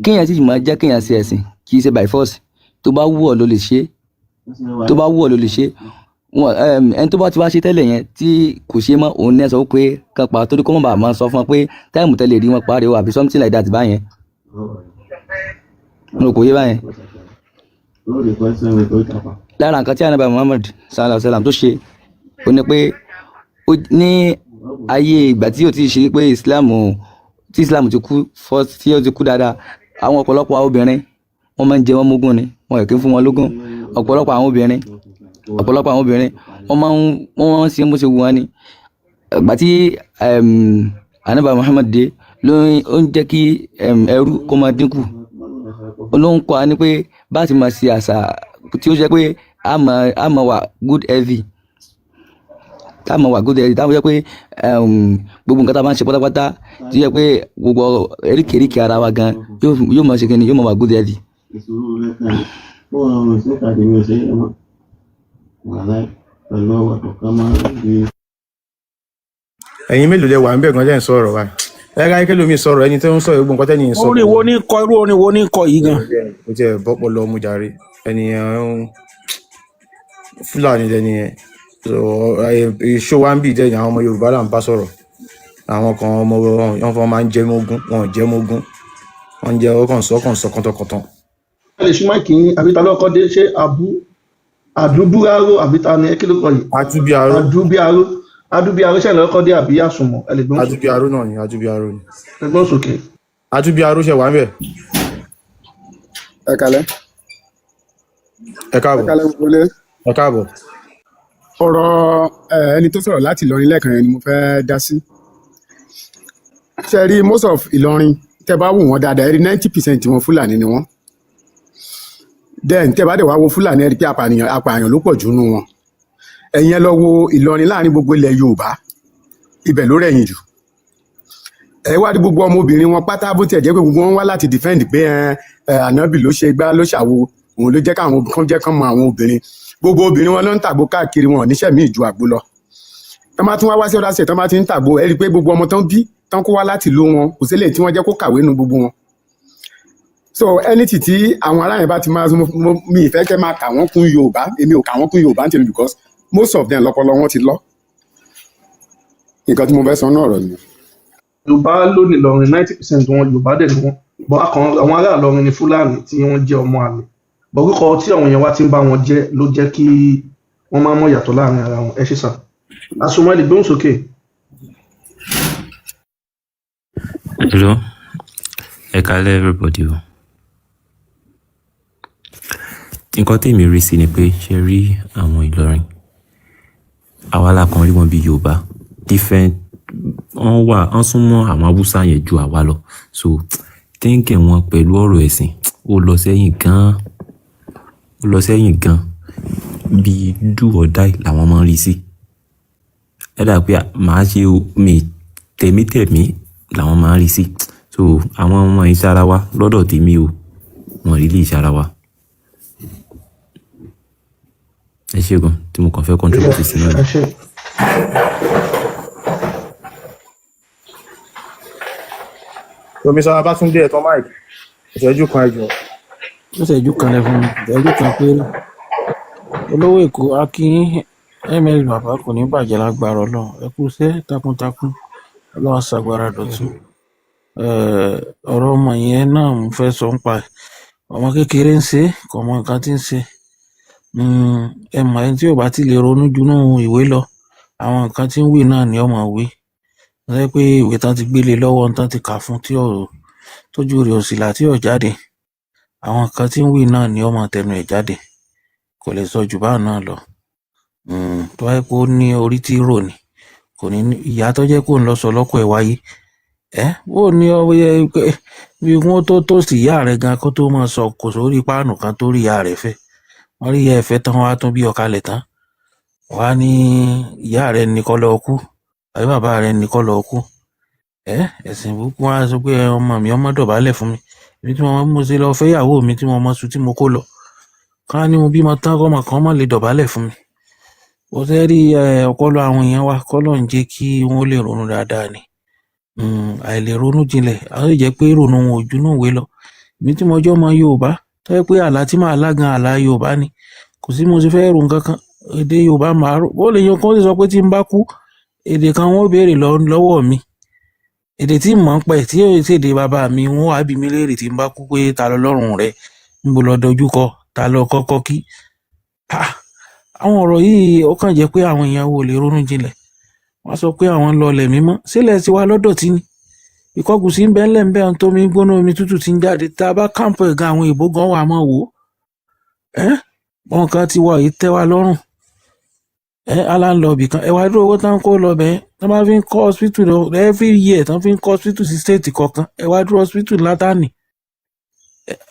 Kéèyàn sì máa jẹ́ kéèyàn ṣe ẹ̀sìn, kì í ṣe by force. Tó bá wù ọ́ ló lè ṣe, tó bá wù ọ́ ló lè ṣe. Wọn ẹni tó bá ti wá ṣe tẹ́lẹ̀ yẹn tí kò ṣe mọ́, òun ní ẹ sọ pé kan pa, torí kó mọ̀ bá máa sọ fún wọn pé time tẹ́lẹ̀ rí wọn parí o, àbí something like that báyẹn. Mo rò kò yé báyẹn. Lára nǹkan tí Ànábì Muhammad sallallahu alaihi wasallam tó ṣe, ó ní pé ó ní ayé ìgbà tí ó ti ṣe pé Islam, tí Islam ti kú first, tí ó ti kú dáadáa, àwọn ọ̀pọ̀lọpọ̀ àwọn obìnrin, wọ́n máa ń jẹ wọ́n mógún ni, wọn kì í fún wọn lógún. Ọ̀pọ̀lọpọ̀ àwọn obìnrin, wọ́n máa ń ṣe bó ṣe wù wọ́n ni. Ìgbà tí Ànábì Muhammad dé, ló ń jẹ́ kí ẹrú kó máa dínkù. Ló ń kọ́ wa ní pé bá a ti máa ṣe àṣà tí ó jẹ́ pé a máa wà good heavy, tá a máa wà good heavy, tá a jẹ́ pé gbogbo nǹkan tá a máa ń ṣe pátápátá, tí ó jẹ́ pé gbogbo eríkèéríkèé ara wa gan yóò máa ṣe kí ni, yóò máa wà good heavy. Ìṣòro lẹ́ka ó rọrùn sí ìpàdé mi ò ṣe é mọ́ wàhálà pẹ̀lú ọwọ́ tó kán máa ń gbé. Ẹ̀yin mélòó lẹ wà ń bẹ̀ gan lẹ́ ń sọ̀rọ̀ wa? Ẹ ká kí lómi sọ̀rọ̀, ẹni tó ń sọ̀rọ̀, gbogbo nǹkan tẹ́ni ń sọ. Orin wo ní kọ? Irú orin wo ní kọ yìí gan? Kò tiẹ̀ bọ́pọ̀ lọ mú jàre. Ẹnìyẹn Fúlàní lẹni yẹn. So ìṣó wa ń bì jẹ́ àwọn ọmọ Yorùbá là ń bá sọ̀rọ̀. Àwọn kan, ọmọ wọn fọ́n máa ń jẹ́ mógún, wọn ò jẹ́ mógún, wọ́n ń jẹ́ ọkàn sọ ọkàn sọ kọ́tọ̀kọ́tọ̀. Ẹ lè ṣí mic yín. Àbí ta ló kọ́ dé? Ṣé Abu Àdúbúráró, àbí ta ni? Kí ló kọ yìí? Atúbíaró. Àdúbíaró, Àdúbíaró, ṣe lọ́kọ́ dé àbí àsùnmọ̀? Ẹ lè gbọ́n sókè. Atúbíaró náà ni, Atúbíaró ni. Ẹ gbọ́n sókè. Atúbíaró, ṣe wà ń bẹ̀? Ẹ kalẹ́. Ẹ Ẹ káàbọ̀. kalẹ́ gbogbo ilé. Ẹ káàbọ̀. Ọ̀rọ̀ ẹni tó sọ̀rọ̀ láti Ìlọrin lẹ́ẹ̀kan yẹn ni mo fẹ́ dá sí. Ṣe rí, most of Ìlọrin, tẹ́ bá wù wọ́n dáadáa, ẹ rí 90% wọn Fúlàní ni wọ́n. Then tẹ́ bá dẹ̀ wá wo Fúlàní, ẹ rí pé apààyàn ló pọ̀ jù nínú wọn. Ẹ̀yin ẹ lọ wo Ìlọrin, láàrin gbogbo ilẹ̀ Yorùbá, ibẹ̀ ló rẹ̀yìn jù. Ẹ wá rí gbogbo ọmọbìnrin wọn pátá, bó tiẹ̀ jẹ́ pé gbogbo wọn wá láti defend pé ẹ ànábì ló ṣe gbá ló ṣàwo, òun ló jẹ́ káwọn kan jẹ́ kán mọ àwọn obìnrin. Gbogbo obìnrin wọn ló ń tàgbo káàkiri, wọn ò níṣẹ́ míì ju àgbo lọ. Tọ́ bá tún wá wá sí ọ̀dà ṣe, tọ́ bá ti ń tàgbo, ẹ rí i pé gbogbo ọmọ tán bí tán kó wá láti ìlú wọn, kò sílẹ̀ tí wọ́n jẹ́ kó kàwé nu gbogbo wọn. So anything tí àwọn ará yẹn bá ti máa mi ìfẹ́ kẹ́ máa kà wọ́n kún Yorùbá, èmi ò kà wọ́n kún Yorùbá nítorí because most of them, lọ́pọlọ wọn ti lọ. Nǹkan tí mo fẹ́ sọ náà ọ̀rọ̀ nìyẹn. Yorùbá ló ní Ìlọrin, 90% wọn Yorùbá dẹ̀ ni wọ́n bọ́. Akàn àwọn ará Ìlọrin ní Fúlàní tí wọ́n jẹ́ ọmọ àlè bọ̀. Orúkọ tí àwọn èèyàn wa ti ń bá wọn jẹ́ ló jẹ́ kí wọ́n máa mọ̀ yàtọ̀ láàrin ara wọn. Ẹ ṣe sà. Àsùnmọ́, ẹ lè gbóhùn sókè. Hello, ẹ kálẹ́ everybody o. Nǹkan tèmi rí sí ni pé, ṣe rí àwọn Ìlọrin, àwa la kàn rí wọn bí Yorùbá different. Wọ́n wà, wọ́n sún mọ́ àwọn Haúsá yẹn ju àwa lọ. So Thinking wọn pẹ̀lú ọ̀rọ̀ ẹ̀sìn, ó lọ sẹ́yìn gan-an, ó lọ sẹ́yìn gan-an. Bí do or die làwọn máa ń rí sí. Ẹ dà pé màá ṣe o, mi tẹ̀mítẹ̀mí làwọn máa ń rí sí. So àwọn ọmọ yìí sára wa lọ́dọ̀ tèmi o, wọn rí lè sára wa. Ẹ ṣé gan tí mo kàn fẹ́ contribute sí náà. Ẹ ṣe. Yomi Sọ Babátúndé ẹ̀tọ́ Mike, ìṣẹ́jú kan ẹjọ́. Ó ṣẹ́jú kan lẹ fún mi, ìṣẹ́jú kan péré. Olówó Èkó Akínyìn ml bàbá kò ní bàjẹ́ lágbára Ọlọ́run. Ẹ kú iṣẹ́ takuntakun, Ọlọ́run á ṣàgbára dọ̀tun. Ọ̀rọ̀ ọmọ yẹn náà mo fẹ́ sọ nípa ẹ̀. Ọmọ kékeré ń ṣe é, kò mọ nǹkan tí ń ṣe. Ẹ mọ̀, ẹni tí ò bá ti lè ronú junú ìwé lọ, àwọn nǹkan tí ń wí náà ni ọmọ wí. Ó jẹ́ pé ìwé tán ti gbélé lọ́wọ́, tán ti kà fún tí ò tójú rẹ̀ ò sì là tí ò jáde. Àwọn nǹkan tí ń wí náà ni ọmọ tẹnu ẹ̀ jáde. Kò lè sọ jù báà náà lọ. Tó bá jẹ́ pé ó ní orí tí ń rò ni, kò ní ní ìyá tó jẹ́ kó ń lọ sọ lọ́kọ̀ ẹ̀ wáyé. Ẹ́ bó ní ọ yẹ pé bí wọ́n tó tòsí ìyá rẹ̀ gan kó tó máa sọ kò sórí páànù kan tó rí ìyá rẹ̀ fẹ́. Wọ́n rí ìyá ẹ̀ fẹ́ tán, wọ́n á tún bí ọ kalẹ̀ tán. Wọ́n á ní ìyá rẹ̀ ní kó lọ kú àbí bàbá rẹ̀ ní kó lọ kú. Ẹ́ ẹ̀sìn burúkú, wọ́n á sọ pé ọmọ mi ọmọ dọ̀bálẹ̀ fún mi. Èmi tí mo mọ ṣe lọ fẹ́ ìyàwó mi tí mo mọ sùn tí mo kó lọ. Ká ní mo bímọ tán kọ́mọ kan má lè dọ̀bálẹ̀ fún mi. Ó fẹ́ rí ọpọlọ àwọn èèyàn wa kọ́lọ̀ ń jẹ́ kí wọ́n lè ronú dáadáa ni. Àìlè ronú jinlẹ̀, á sì jẹ́ pé ìrònú wọn ò junú ìwé lọ. Èmi tí mo jẹ́ ọmọ Yorùbá, tó jẹ́ pé àlá tí màá lá gan àlá Yorùbá ni. Kò sí mo ṣe fẹ́ ro nǹkan kan, èdè Yorùbá màá rò. Bó lè yan kán sì sọ pé tí n bá kú, èdè kan wọ́n ó béèrè lọ́wọ́ mi. Èdè tí mò ń pẹ̀ tí yóò ṣèdè bàbá mi, wọ́n á bi mí léèrè tí n bá kú pé ta lọlọ́run rẹ, níbo lọ dojú kọ, ta lọ kọ́kọ́ kí. Ah! Àwọn ọ̀rọ̀ yìí ó kàn jẹ́ pé àwọn èèyàn wo lè ronú jinlẹ̀. Wọ́n sọ pé àwọn ń lọ ilẹ̀ mímọ́. Sílẹ̀ tiwa lọ́dọ̀ tí ni. Ìkọgùsì ń bẹ ńlẹ̀ ń bẹ ohun tómi gbóná omi tútù ti ń jáde. Tá a bá káàmpù ẹ̀ gan àwọn èèbó gan wà máa wò ó. Ẹ́ wọn kan ti wà yìí tẹ́ wa lọ́rùn. Ẹ́ alá ń lọ ibì kan. Ẹ wá dúró owó tán kó lọ bẹ́ẹ̀. Tán bá fi ń kọ́ hospital lọ every year tán fi ń kọ́ hospital sí state kọ̀ọ̀kan. Ẹ wá dúró hospital látàní.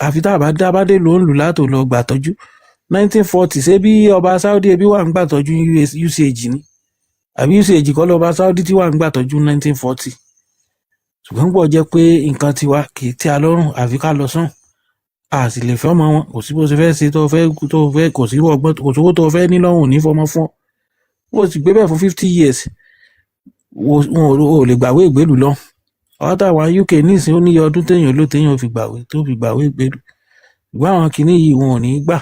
Àfi tá a bá dá bá dé ló ń lù látò lọ gbàtọ́jú. 1940 ṣé bí ọba Saudi ebi wà ń gbàtọ́jú US, UCH ni, àbí UCH kọ́ lọ́ba Saudi tí wà ń gbàtọ́jú 1940. Ṣùgbọ́n pọ̀ jẹ́ pé nǹkan tiwa kì í tẹ́ a lọ́rùn àfi ká lọ sàn. A sì lè fẹ́ ọmọ wọn, kò sí bó ṣe fẹ́ ṣe tó fẹ́ tó fẹ́, kò sí irú ọgbọ́n, kò sówó tó fẹ́ ní lọ́rùn ní fọmọ fún ọ. Bó sì gbé bẹ́ẹ̀ fún 50 years, wọn ò lè gbàwé ìgbélú lọ. Àwọn táwa UK nísìnyí ó níye ọdún téèyàn ló téèyàn fi gbàwé tó fi gbàwé ìgbélú. Ṣùgbọ́n àwọn kinní yìí wọn ò ní gbà,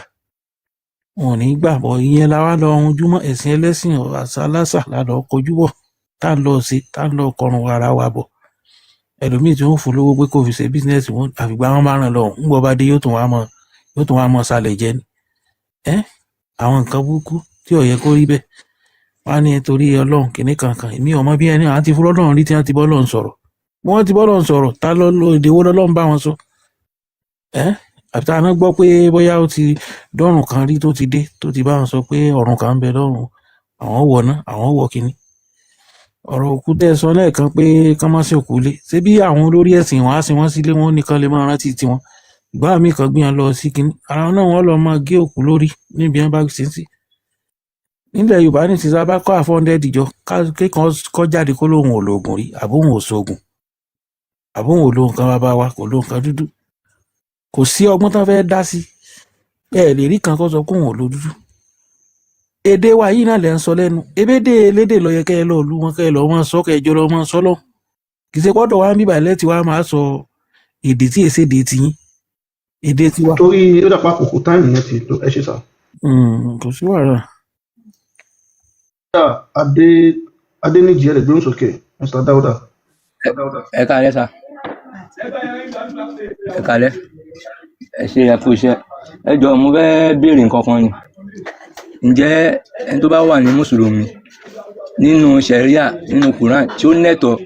wọn ò ní gbà bọ̀. Ìyẹn la wá lọ hunjú mọ́ ẹ̀sìn ẹlẹ́sìn àṣà aláṣà la lọ kojú bọ̀, tá ń lọ ṣe, tá ń lọ kọrùn ara wa bọ̀. Ẹlòmíì tí wọ́n fún lówó pé kó fi ṣe business wọn, àfìgbà wọn bá ràn lọ ń gbọ́ bá dé, yóò tún wá mọ sálẹ̀ jẹ ni. Ẹ́ àwọn nǹkan burúkú tí ò yẹ kó rí bẹ́ẹ̀. Wọ́n á ní torí Ọlọ́run kìíní kankan. Èmi ọmọ bí ẹni àti fún Ọlọ́run rí tí wọ́n ti bọ́ Ọlọ́run sọ̀rọ̀. Wọ́n ti bọ́ Ọlọ́run sọ̀rọ̀, ta ló lo èdè wo lọ́lọ́run bá wọn sọ? Ẹ́ àbí tá a náà gbọ́ pé bóyá ó ti dọ́rùn kan rí tó ti dé tó ti bá wọn sọ pé ọ̀run kan ń bẹ lọ́run, àwọn wọ̀ ná, àwọn wọ̀ kínní. Ọ̀rọ̀ òkú tẹ́ ẹ sọ lẹ́ẹ̀kan pé kán má sìnkú lé, ṣé bí àwọn olórí ẹ̀sìn wọn á sin wọ́n sílé wọn nìkan lè máa rántí tiwọn. Ìgbà míì kan gbìyànjú lọ sí kínní ara wọn náà, wọ́n lọ máa gé òkú lórí níbi wọn bá ṣe sí. Nílẹ̀ Yorùbá ní ti sábà kọ́ àfọ́ndẹ́ẹ̀dì jọ kékan kọ́ jáde kó lóun ò lòògùn rí, àbóhùn ò sóògùn, àbóhùn ò lo nǹkan bàbá wa, kò lo nǹkan dúdú. Kò sí ọgbọ́n tán fẹ́ẹ́ dá sí ẹ lè rí kan kó sọ kóun ò lo dúdú. Èdè wa yìí náà lẹ ń sọ lẹ́nu ebédè elédè ló yẹ kẹ́ ẹ lọ lù wọn, kẹ́ ẹ lọ mọ sọ, kẹ́ ẹ jọ lọ mọ sọ lọ. Kì í ṣe pọ́dọ̀ wa ń bíbà lẹ́tì wa máa sọ èdè tí èsè èdè tiyín, èdè tiwa. Torí ó dàpọ̀ àkókò time yẹn ti tó, ẹ ṣe sá. Kò sí wàhálà. Adé Adéníjì, ẹ lè gbóhùn sókè, Mr. Dauda. Ẹ káalẹ́ sà, ẹ káalẹ́, ẹ ṣe, ẹ kú iṣẹ́. Ẹ jọ̀ọ́, mo fẹ́ béèrè nǹkan kan ni. Ǹjẹ́ ẹni tó bá wà ní mùsùlùmí nínú sẹríà, nínú Quran, tí ó nẹ̀tọ́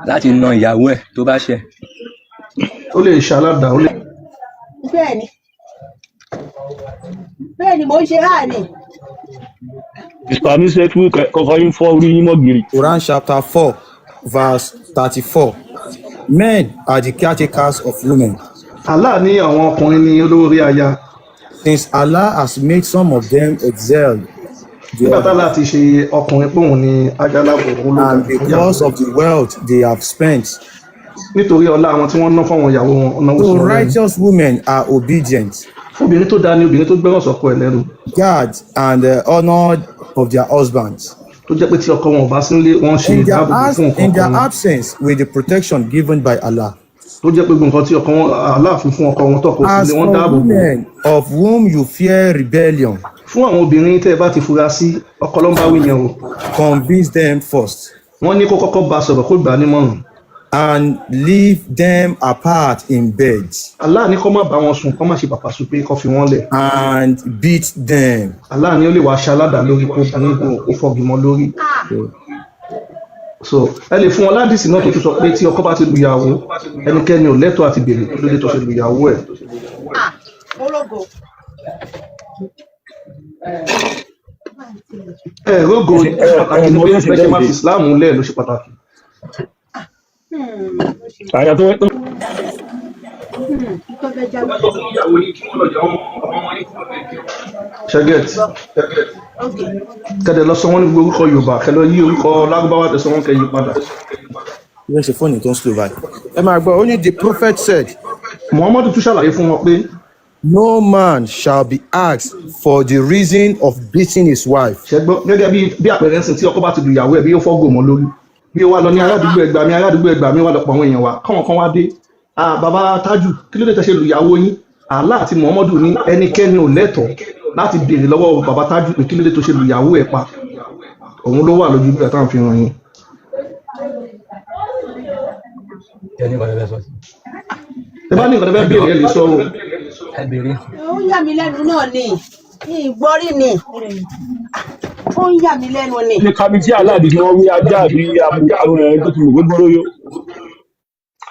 láti na ìyàwó ẹ̀ tó bá ṣẹ̀? Ó lè ṣe aládàá, ó lè. Bẹ́ẹ̀ni, bẹ́ẹ̀ni, mò ń ṣe háà ni. Mr. Miseku, kọ́kọ́ yín fọ́ orí yín mọ́ gírì. Quran chapter 4 verse 34. Men are the caretakers of women. Allah ní àwọn ọkùnrin ní olórí aya. Since Allah has made some of them excel the Nígbà tá others, Allah ti ṣe ọkùnrin pé òun ní ajálábò, òun ló and ga jù fún ìyàwó. because of the wealth they have spent. Nítorí ọlá àwọn tí wọ́n ná fáwọn ìyàwó wọn, náwó sí So wọn lẹ́nu. righteous women are obedient, Obìnrin tó dáa ni obìnrin tó gbẹ́ràn sọ́kọ ẹ̀ lẹ́nu, guard and honor of their husbands. Tó jẹ́ pé tí ọkọ wọn ò bá sí nílé, wọ́n ṣe In their, ìdáàbòbò fún nǹkan in ọkọ their wọn. absence, with the protection given by Allah. Tó jẹ́ pé gbogbo nǹkan tí ọkọ wọn, Aláàfin fún ọkọ wọn tọkọ sí As nílé, wọ́n for dáàbò bò. women of whom you fear rebellion, Fún àwọn obìnrin tẹ́ ẹ bá ti fura sí, ọkọ ló ń bá wí yẹn o. convince them first Wọ́n ní kó kọ́kọ́ bá a sọ̀rọ̀, kó gbà á nímọ̀ràn. and leave them apart in bed Allah ní kó má bá wọn sùn, kó má ṣe bàbá sùn, pé kó fi wọ́n lẹ̀. and beat them. Allah ní ó lè wá aṣa aládàá lórí, kó bùn kó fọ́gi mọ́ lórí. So ẹ lè fún wọn ládìsí náà tó tún sọ pé tí ọkọ bá ti lu ìyàwó, ẹnikẹ́ni ò lẹ́tọ̀ọ́ àti béèrè kí ló dé tó ṣe lu ìyàwó ẹ̀. Ah, ológo. Ẹ rógo ẹ ṣe pàtàkì ẹ ni mọ pé bí wọ́n ṣe bẹ́ẹ̀ ṣe máa jáde fi Islam lẹ̀ ló ṣe pàtàkì. Àyà tó tó Tó fẹ́ jáwé. Ṣẹgẹt Ok. kẹdẹ lọ sọ wọn ní gbogbo orúkọ Yorùbá, kẹ lọ yí orúkọ Lárúbáwá tẹ sọ wọn, kẹ yí padà. Kí ló ń ṣe fóònù tó ń slow báyìí? Ẹ máa gbọ́, ó ní the prophet said, Muhammadu tún ṣàlàyé fún wọn pé no man shall be asked for the reason of beating his wife. Ṣẹgbọn, gẹ́gẹ́ bí àpẹẹrẹ ń sìn, tí ọkọ bá ti lu ìyàwó ẹ̀, bí ó fọ́gò mọ́ lórí, bí ó wá lọ ní aládùúgbò ẹgbàá mi, aládùúgbò ẹgbàá mi, wá lọ pọ̀ àwọn èèyàn wa, káwọn kan wá dé, "Ah, bàbá Tájù, kí ló dé tẹ́ ṣe lu ìyàwó yín?" Allah àti Muhammadu ní ẹnikẹ́ni ò lẹ́tọ̀ọ́ láti béèrè lọ́wọ́ bàbá Tájù pé kí ló dé tó ṣe lu ìyàwó ẹ̀ pa. Òun ló wà lójú bí àtàwọn fi hàn yín. Ẹni kan fẹ́ sọ sí. Ẹ bá ní nǹkan tó fẹ́ béèrè, ẹ lè sọ o. Ẹ béèrè. Ó ń yà mí lẹ́nu náà ni, ìgbọ́rí ni, ó ń yà mí lẹ́nu ni. Ní kábíyèsí aláàbí kí wọ́n wí ajá àbí àwọn ẹ̀rín tó ti mọ̀ gbogbo yó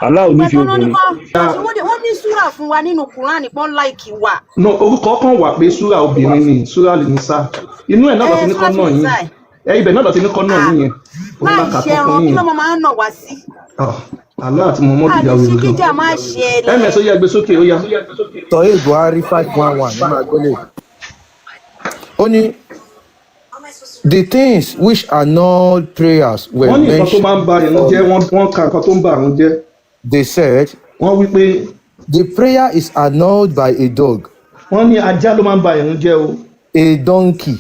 aláò Ìgbà nífẹ̀ẹ́ tó náà ní obìnrin. kọ́ àti wọ́n ní súrà fún wa nínú Kùránì pọ́n láìkì wa. No, orúkọ kan wà pé súrà obìnrin ni súrà lè ní sá inú ẹ̀ náà lọ Ẹ ti ní súrà kọ́ tún náà ní yín sáì. ẹ, ibẹ̀ náà lọ ti ní kọ́ náà Ah, yín yẹn, òun la láì kà ṣe tán fún ẹran yín kí yẹn. ló máa ń nà wá sí. Ah, Allah àti Muhammadu A ya lè ṣe wèrè gan. kíjà má ṣẹlẹ̀. Ms ó yá, gbé sókè, ó yá. Sọ̀hí Buhari 511, ẹ máa gbọ́lé. Ó ní the things which are not prayers were Wọ́n ní nǹkan tó mentioned máa ń ba ìrun before jẹ́ me. Wọ́n ka nǹkan tó ń ba ìrun jẹ́. They said, Wọ́n wí pé the prayer is annulled by a dog, wọ́n ní ajá ló máa ń ba ìrun jẹ́ o, a donkey,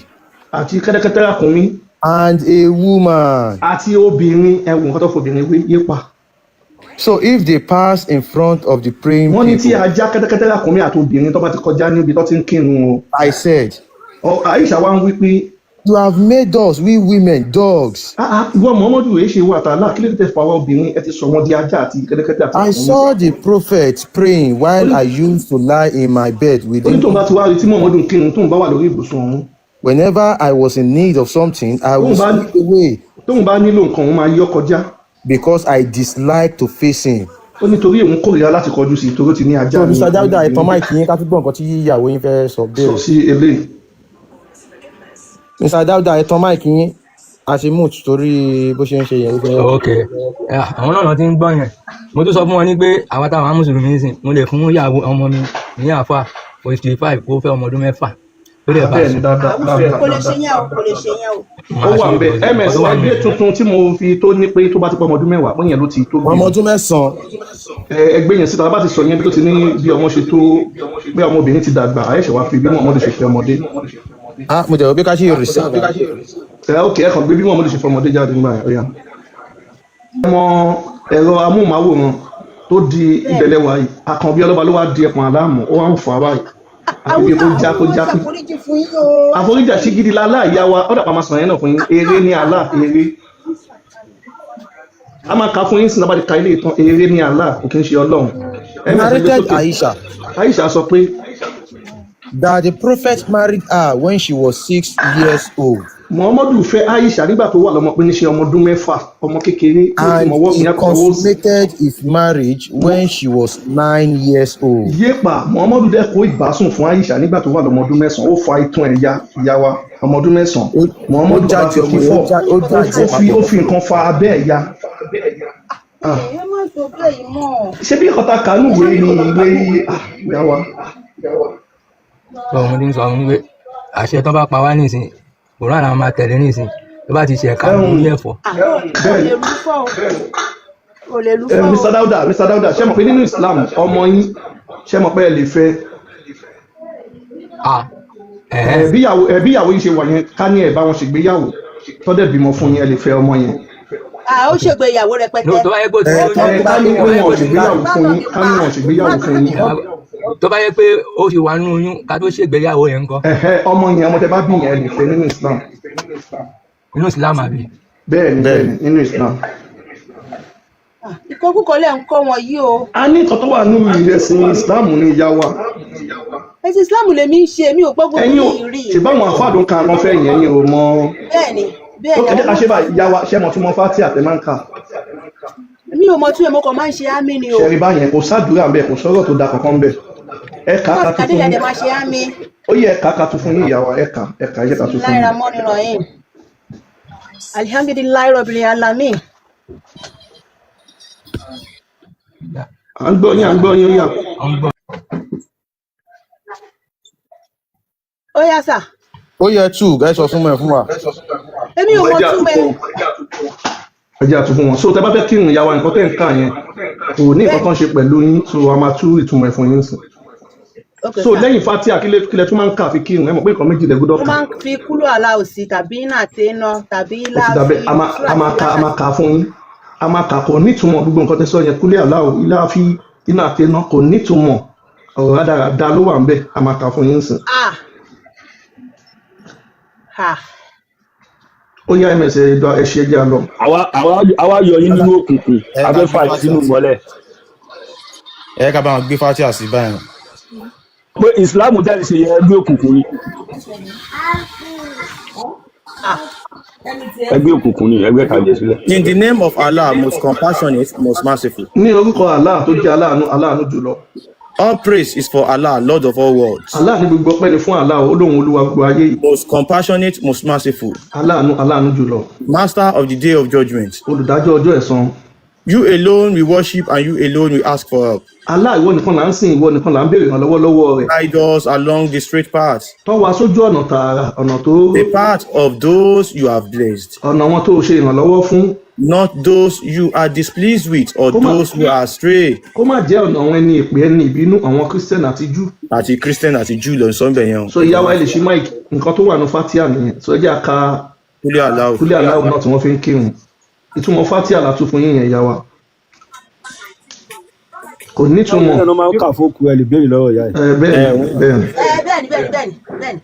àti kẹ́tẹ́kẹ́tẹ́, ràkúnmí, and a woman. Àti obìnrin. Ẹ wo nǹkan tó fobìnrin wé yépa. So if they pass in front of the praying Wọ́n ní tí people, ajá, kẹ́tẹ́kẹ́tẹ́, ràkúnmí àti obìnrin tó bá ti kọjá níbi tó ti ń kírun o. I said, Aisha wa ń wí pé you have made us, we women, dogs. "Ah, ah, ìwọ Muhammadu, èé ṣe wà tààlà, kí ló dé tẹ fà wá obìnrin, ẹ ti sọ wọn di ajá àti kẹ́tẹ́kẹ́tẹ́ àti I ràkúnmí?" saw the prophet praying Ó while ní I used to lie in my bed ó ní within tóun bá him. ti wá rí tí Muhammadu ń kírun, tóun bá wà lórí ibùsùn òun, Whenever I was in need of something, I tóun would bá slip away tóun bá nílò nǹkan, òun máa yọ kọjá. because I dislike to face him. Ó nítorí òun kórìíra láti kọjú sí i, torí ó ti ní ajá So ní Mr. Dauda, ẹ tan obìnrin máìkì yín ká tún gbọ́ nǹkan tí ìyàwó yín fẹ́ sọ sọ béèrè. sí eléyìí. Mr. Dauda, ẹ tan máìkì yín, a ti mute torí bó ṣe ń ṣe yẹn ó fẹ́. Ok. Ah, àwọn náà ti ń gbọ́ yẹn. Mo tún sọ fún wọn ní pé àwọn táwọn mùsùlùmí ń sìn, mo lè fún ìyàwó ọmọ mi ní àáfà 55 kó fẹ́ ọmọ ọdún 6 ó dẹ̀ bá Bẹ́ẹ̀ ni, sùn. dáadáa. Àwùjọ Dáadáa. kò lè ṣe Dáadáa. yẹn o, kò lè ṣe yẹn o. Ó Máa wà ṣe ń bẹ nǹkan ms tó wà nù. ẹgbẹ́ tuntun tí mo fi tó ní pé tó bá ti pọ̀ ọmọ ọdún 10, pé yẹn ló ti tó Ọmọ bímọ. ọdún 9. Ẹgbẹ́ yẹn síta, bá ti sọ yẹn bí tó ti ní bí ọmọ ṣe tó, bí ọmọbìnrin ti dàgbà, àyẹ̀ṣẹ̀ wá fi bí Muhammadu ṣe fẹ́ ọmọdé. Ah, mo jẹ̀wọ́ bí ká ṣe reserve. Ẹ ok, ẹ kàn gbé bí Muhammadu ṣe fẹ́ ọmọdé jáde nígbà yẹn, ó yá. Ọmọ ẹ̀rọ amóhùnmáwòrán tó di ìbẹ̀lẹ̀ wa yìí, Àkànbí ọlọ́ba ló wá di ẹ̀pọ̀n aláàmú, ó wá ń fà á báyìí àfi bí kó Àwùjọ já kó àwọn já pín. ṣàforíjì fún yín o. Àforíjà sí gidi lálá ìyá wa, ọ̀dà pàmò sàn yẹn náà fún yín. Eré ní àlá, eré a máa kà fún yín sí lábàdí ka ilé ìtàn. Eré ní àlá, kò kí ń ṣe Ọlọ́run. Ms ẹgbẹ́ Narrated sókè. Aisha Aisha sọ pé that the prophet married her when she was 6 years old Muhammadu fẹ́ Aisha nígbà tó wà lọ́mọ pé níṣe ọmọ ọdún 6, ọmọ kékeré tí ó ti and mọ̀wọ́ he mi àtọwọ́ sí. consummated his marriage when she was 9 years old. Yéèpà, Muhammadu dẹ́ kó ìbásùn fún Aisha nígbà tó wà lọ́mọ ọdún 9. Ó fa itan ẹ̀yà ìyá wa, ọmọ ọdún 9. Ó Muhammadu bàbá jáde ọmọ 54 yẹn, ó ó jáde ó fi papọ̀. ó fi nǹkan fa abẹ́ ẹ̀yà. Ah, Ẹ má sọ bẹ́ẹ̀ yìí mọ́. Ṣé bí ọ̀tá kanú ìwé ni ìwé yìí? Ah, ìyá wa. Sọ mo ti ń sọ fún pé àṣẹ tó bá pa wá nísìn, Quran àwọn máa tẹ̀lé nísìn, tó bá ti ṣe ẹ̀ka Ẹ̀hún, lórí ẹ̀fọ́. Ah, ò lè rú fọ́ o, ò lè rú fọ́ o. Mr. Dauda, Mr. Dauda, ṣé mọ̀ pé nínú Islam ọmọ yín, ṣé mọ̀ pé ẹ lè fẹ́? Ah, Ẹ bí ìyàwó, ẹ bí ìyàwó yín ṣe wà yẹn, ká ní ẹ bá wọn ṣègbéyàwó tọ́dẹ̀ bímọ fún yín, ẹ lè fẹ́ ọmọ yẹn. Ah, ó ṣègbéyàwó rẹpẹtẹ. No, tó bá yẹ pé ó ti Ẹ lóyún, ẹ ká ní tó pé bá yẹ wọn pé ò ó ti ṣègbéyàwó fún yín, ká ní wọn ò ṣègbéyàwó fún yín. Tó bá yẹ pé ó ti wà nínú oyún ká tó ṣègbéyàwó yẹn ńkọ́? Ẹ̀hẹ́, ọmọ yẹn, ọmọ tẹ bá bí yẹn, ẹ lè fẹ́ nínú Islam. Nínú Islam àbí? Bẹ́ẹ̀ni, bẹ́ẹ̀ni, nínú Islam. Ah, ìkọkúkọ lẹ̀ ń kọ́ wọn yìí o. A ní nǹkan tó wà nínú ìrẹsìn Islam ní ìyá wa. Ẹ̀sìn Islam lèmi ń ṣe, mi ò gbọ́ gbogbo Ẹ̀yin ò yìí rí. ṣe báwọn àfáàdùn kan àwọn fẹ́ yẹn, ẹ̀yin ò mọ. Bẹ́ẹ̀ni, bẹ́ẹ̀ni. Ó kẹ́jẹ́ ká Àwọn ṣe báyìí, ìyá wa, ṣé mọ̀ tún mọ Fátíà tẹ máa ń kà? Mi ò mọ tí mo kàn máa ń ṣe ámì ni o. Ṣẹ̀rí báyẹn, kò sádùúrà ń bẹ̀, kò sọ̀rọ̀ tó da kankan ń bẹ̀. Ẹ kà á ká Bọ́ọ̀sì tún fún Kàdíjà yín. dẹ̀ máa ṣe ámì. Ó yẹ ẹ kà á ká tún fún yín, ìyá wa, ẹ kà, ẹ kà, ẹ jẹ́ ká tún fún Bismillahir yín. Rahmanir Rahim. Alhamdulillahi Rabbil Alamin. À ń gbọ́ yín, à ń gbọ́ yín, ó yá. Ó yá sà. Ó yẹ tù ẹ sọ fún ẹ fún wa. Èmi ò Ẹ mọ jẹ́ túmọ̀ àtúntò ẹ̀. ẹ jẹ́ àtúntò fún wọn. So tẹ bá fẹ́ kírun, ìyá wa, nǹkan tẹ́ ń kà yẹn kò ní nǹkan kan ṣe pẹ̀lú yín, so a máa tú ìtumọ̀ ẹ̀ fún yín sìn. Okay, So sà. lẹ́yìn Fátíà, kílẹ̀ tún máa ń kà fi kírun? Ẹ mọ̀ pé nǹkan méjì lẹ gbọ́dọ̀ Mo kà. máa ń fi kúlò aláwọ̀ sí tàbí iná àti iná tàbí Ó ti ilá dàbẹ̀, fi a máa súrà a máa tí ka a láṣà. máa kà á fún yín. A máa kà, kò nítumọ̀ gbogbo nǹkan tẹ́ sọ yẹn, kúlẹ̀ aláwọ̀ ilá fi iná àti iná, kò nítumọ̀, ọ̀rọ̀ rádaràda ló wà ń bẹ̀, a máa kà á fún yín sìn. Ah, ah. Ó yá, ms, ẹ ẹ ṣe, ẹ jẹ́ a lọ. Àwa yọ yín nínú òkùnkùn, Ẹ a ká fẹ́ gbé fà yín Fatia sínú sí. ìmọ́lẹ̀. Ẹ ká bá wọn gbé Fatia sí báyìí. Pé ìsìláàmù tẹ́ ẹ ṣe yẹn, ẹgbẹ́ òkùnkùn ni. Ah. Ẹgbẹ́ òkùnkùn ni, ẹgbẹ́ kàjẹ́ sílẹ̀. In the name of Allah, most compassionate, most merciful. Ní orúkọ Allah tó jẹ́ aláàánú, aláàánú jùlọ. All praise is for Allah, Lord of all worlds. Allah ní gbogbo ọpẹ́ ni fún Allah, olóhùn olúwa gbogbo ayé yìí. Most compassionate, most merciful. Aláàánú, aláàánú jùlọ. Master of the day of judgment. Olùdájọ́ ọjọ́ ẹ̀san. You alone we worship and you alone we ask for help. Allah, ìwọ nìkan là ń sìn, ìwọ nìkan là ń béèrè ìrànlọ́wọ́ lọ́wọ́ rẹ̀. Guide us along the straight path, Tọ́ wa sójú ọ̀nà tààrà, ọ̀nà tó the path of those you have blessed, ọ̀nà wọn tó ṣe ìrànlọ́wọ́ fún. not those you are displeased with or Kó má those who are astray. Kó má jẹ́ ọ̀nà àwọn ẹni ìpè, ẹni ìbínú, àwọn Christian àti Júù. Àti Christian àti Jew ló ń sọ ń bẹ̀ yẹn o. So ìyá wa, ẹ lè ṣí mic, nǹkan tó wà ní Fatia nìyẹn. So ẹ jẹ́ àka Kúlẹ̀ aláwọ̀. Kúlẹ̀ aláwọ̀ náà tí wọ́n fi ń kírun. Ìtumọ̀ Fatia la tún fún yín yẹn, ìyá wa. Kò nítumọ̀. Táwọn náà máa ń kà fókù, ẹ lè béèrè lọ́wọ́ ìyá ẹ̀. Ẹ bẹ́ẹ̀ni, bẹ́ẹ̀ni. Ẹ bẹ́ẹ̀ni, bẹ́ẹ̀ni, bẹ́ẹ̀ni, bẹ́ẹ̀ni.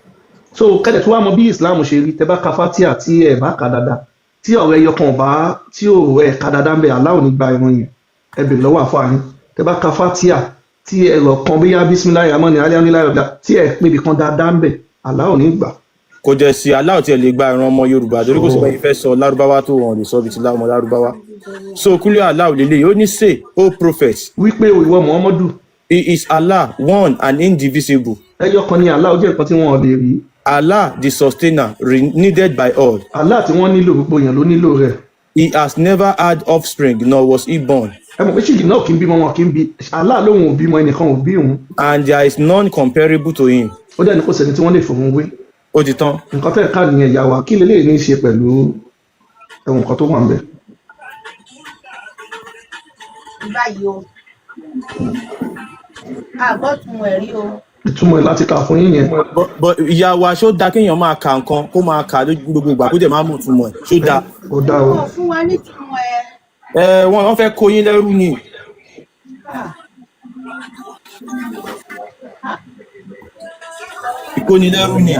So kẹ́lẹ̀ tó wá mọ bí Islam ṣe rí, tẹ bá ka Fatia tí ẹ bá kà dáadáa, tí ọ̀rọ̀ ẹyọ kan bá tí ò ẹ kà dáadáa ń bẹ, Allah ò ní gba ìrun yẹn. Ẹ bèrè lọ́wọ́ àfáà yín. Tẹ bá ka Fatia tí ẹ lọ kan bóyá bisimilayi amọ́ni alihamdulilayi ọ̀gá tí ẹ pé ibì kan dáadáa ń bẹ, Allah ò ní gbà. Kò jẹ́ sí aláwọ̀ tí ẹ lè gba ìran ọmọ Yorùbá torí kò sí bẹ́ẹ̀ fẹ́ sọ Lárúbáwá tó wọn lè sọ bíi ti ọmọ Lárúbáwá. So kúlẹ̀ aláwọ̀ lélẹ̀, ó ní say, O prophet. Wípé o ìwọ Muhammadu. He is Allah, one and indivisible. Ẹyọ kan ni Allah, ó jẹ́ nǹkan tí wọ́n lè rí. Allah the sustainer, needed by all. Allah tí wọ́n nílò, gbogbo èèyàn ló nílò rẹ̀. He has never had offspring nor was he born. Ẹ mọ̀ pé ṣìgì náà kì í bímọ, wọn kì í bí. Allah lóun ò bímọ, ẹnìkan ò bí òun. And there is none comparable to him. Ó dẹ̀ ní kò sẹ́ni tí wọ́n lè fòun wé. Ó ti tán. Nǹkan tẹ́ ẹ̀ ká nìyẹn, ìyá wa, kí leléyìí ní í ṣe pẹ̀lú ẹ̀wọ̀n kan tó wà ń bẹ̀? Báyìí o, àgbọ̀tún ẹ̀ rí o. Ìtumọ̀ ẹ̀ láti kà fún yín yẹn. But ìyá wa, ṣó dáa kéèyàn máa ka nǹkan, kó máa kà lójú gbogbo ìgbà, kó dẹ̀ máa mú ìtumọ̀ ẹ̀, ṣó dáa? Ó dáa o. Wọn ò fún wa nítumọ̀ ẹ̀. Ẹ wọ́n fẹ́ kó yín lẹ́rú ni. Ah, Ìkónilẹ́rú ni.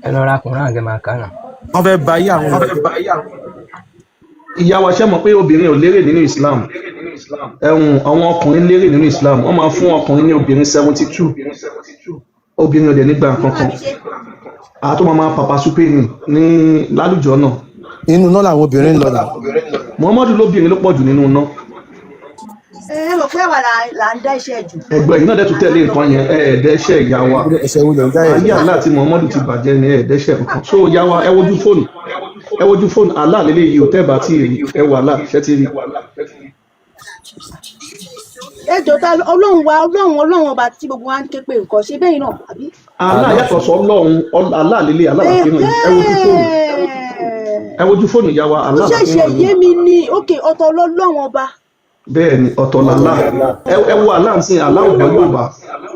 Ẹ lọ ra Quran kẹ́ máa kà náà. Wọ́n fẹ́ ba ayé àwọn èèyàn. Ìyá wa, ṣe mọ̀ pé obìnrin ò lérè nínú Islam? Ẹ̀hún, àwọn ọkùnrin lérè nínú Islam. Wọ́n máa fún ọkùnrin ní obìnrin 72, obìnrin ò dẹ̀ nígbà kankan, àtọ́ máa máa pàpà súpé ní ní lálùjọ náà. Inú náà làwọn obìnrin ń lọ nà. Muhammadu lóbìnrin ló pọ̀ jù nínú iná. Ẹ ẹ mọ̀ pé àwa là ń dá iṣẹ́ jù. Ẹgbẹ́ yìí náà dẹ̀ tún tẹ̀lé nǹkan yẹn, ẹ̀ẹ́dẹ́ṣẹ̀, ìyá wa. Ẹsẹ̀ wo lè ń dá Ayé ẹ̀ṣẹ̀? Allah àti Muhammadu ti bàjẹ́ ní ẹ̀ẹ́dẹ́ṣẹ̀ kankan. So ìyá wa, ẹ wojú fóònù. Ẹ wojú fóònù Allah lélẹ́yìí o, tẹ́ ẹ bá tí ì rí, ẹ wò Allah, ṣẹ́ ti rí? Ẹ jọ, ta Ọlọ́run wa, Ọlọ́run, Ọlọ́run ọba tí gbogbo wa ń ké pé nǹkan ṣe bẹ́ẹ̀ náà, àbí? Allah yàtọ̀ sọ Ọlọ́run. Allah lélẹ̀, Allah la fi hàn yín. Ẹ wojú fóònù, ẹ wojú fóònù, ìyá wa. Ó Allah la fi ṣẹ̀ṣẹ̀ hàn yé yín. mi ni. Ok, ọ̀tọ̀ lọ́lọ́run ọba. Bẹ́ẹ̀ ni, ọ̀tọ̀ làlá. Ẹ wo Allah ń sìn. Allah ò gbọ́ Yorùbá.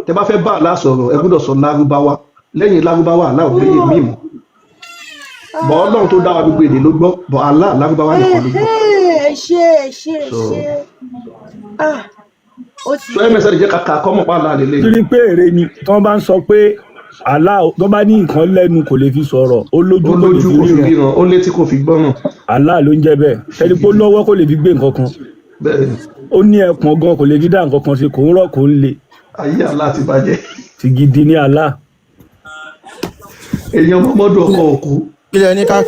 Tẹ bá fẹ́ bá Allah sọ̀rọ̀, ẹ gbọ́dọ̀ sọ Lárúbáwá. Lẹ́yìn Lárúbáwá, Allah ò gbédè míì mọ́. Bọ́ Ọlọ́run tó dá wa, gbogbo èdè ló gbọ́, bọ́ Allah, Lárúbáwá nìkan ló gbọ́. Ẹ ṣe, ẹ ṣe, ẹ So ṣe. Ah, ó ti so yé msn jẹ́ kàkà kọ́mọ̀ pa Allah lélẹ̀. Torí pé èrè ni tí wọ́n bá ń sọ pé Allah, tó bá ní nǹkan lẹ́nu kò lè fi sọ̀rọ̀, ó lójú Ó kò lè lójú fi kò fi ríran. ríran, ó létí kò fi gbọ́ràn. Allah ló ń jẹ́ bẹ́ẹ̀. Ẹni pé ó lọ́wọ́ kò lè fi gbé nǹkan kan. Bẹ́ẹ̀ ni. Ó ní ẹpọ̀n gan, kò lè fi dá nǹkan kan ṣe, kò ń rọ̀, kò ń le. Ayé Allah ti bàjẹ́. Ti gidi ní Allah. Èèyàn mọ́mọ́dún ọkọ̀ òkú. Kílẹ̀ ní ká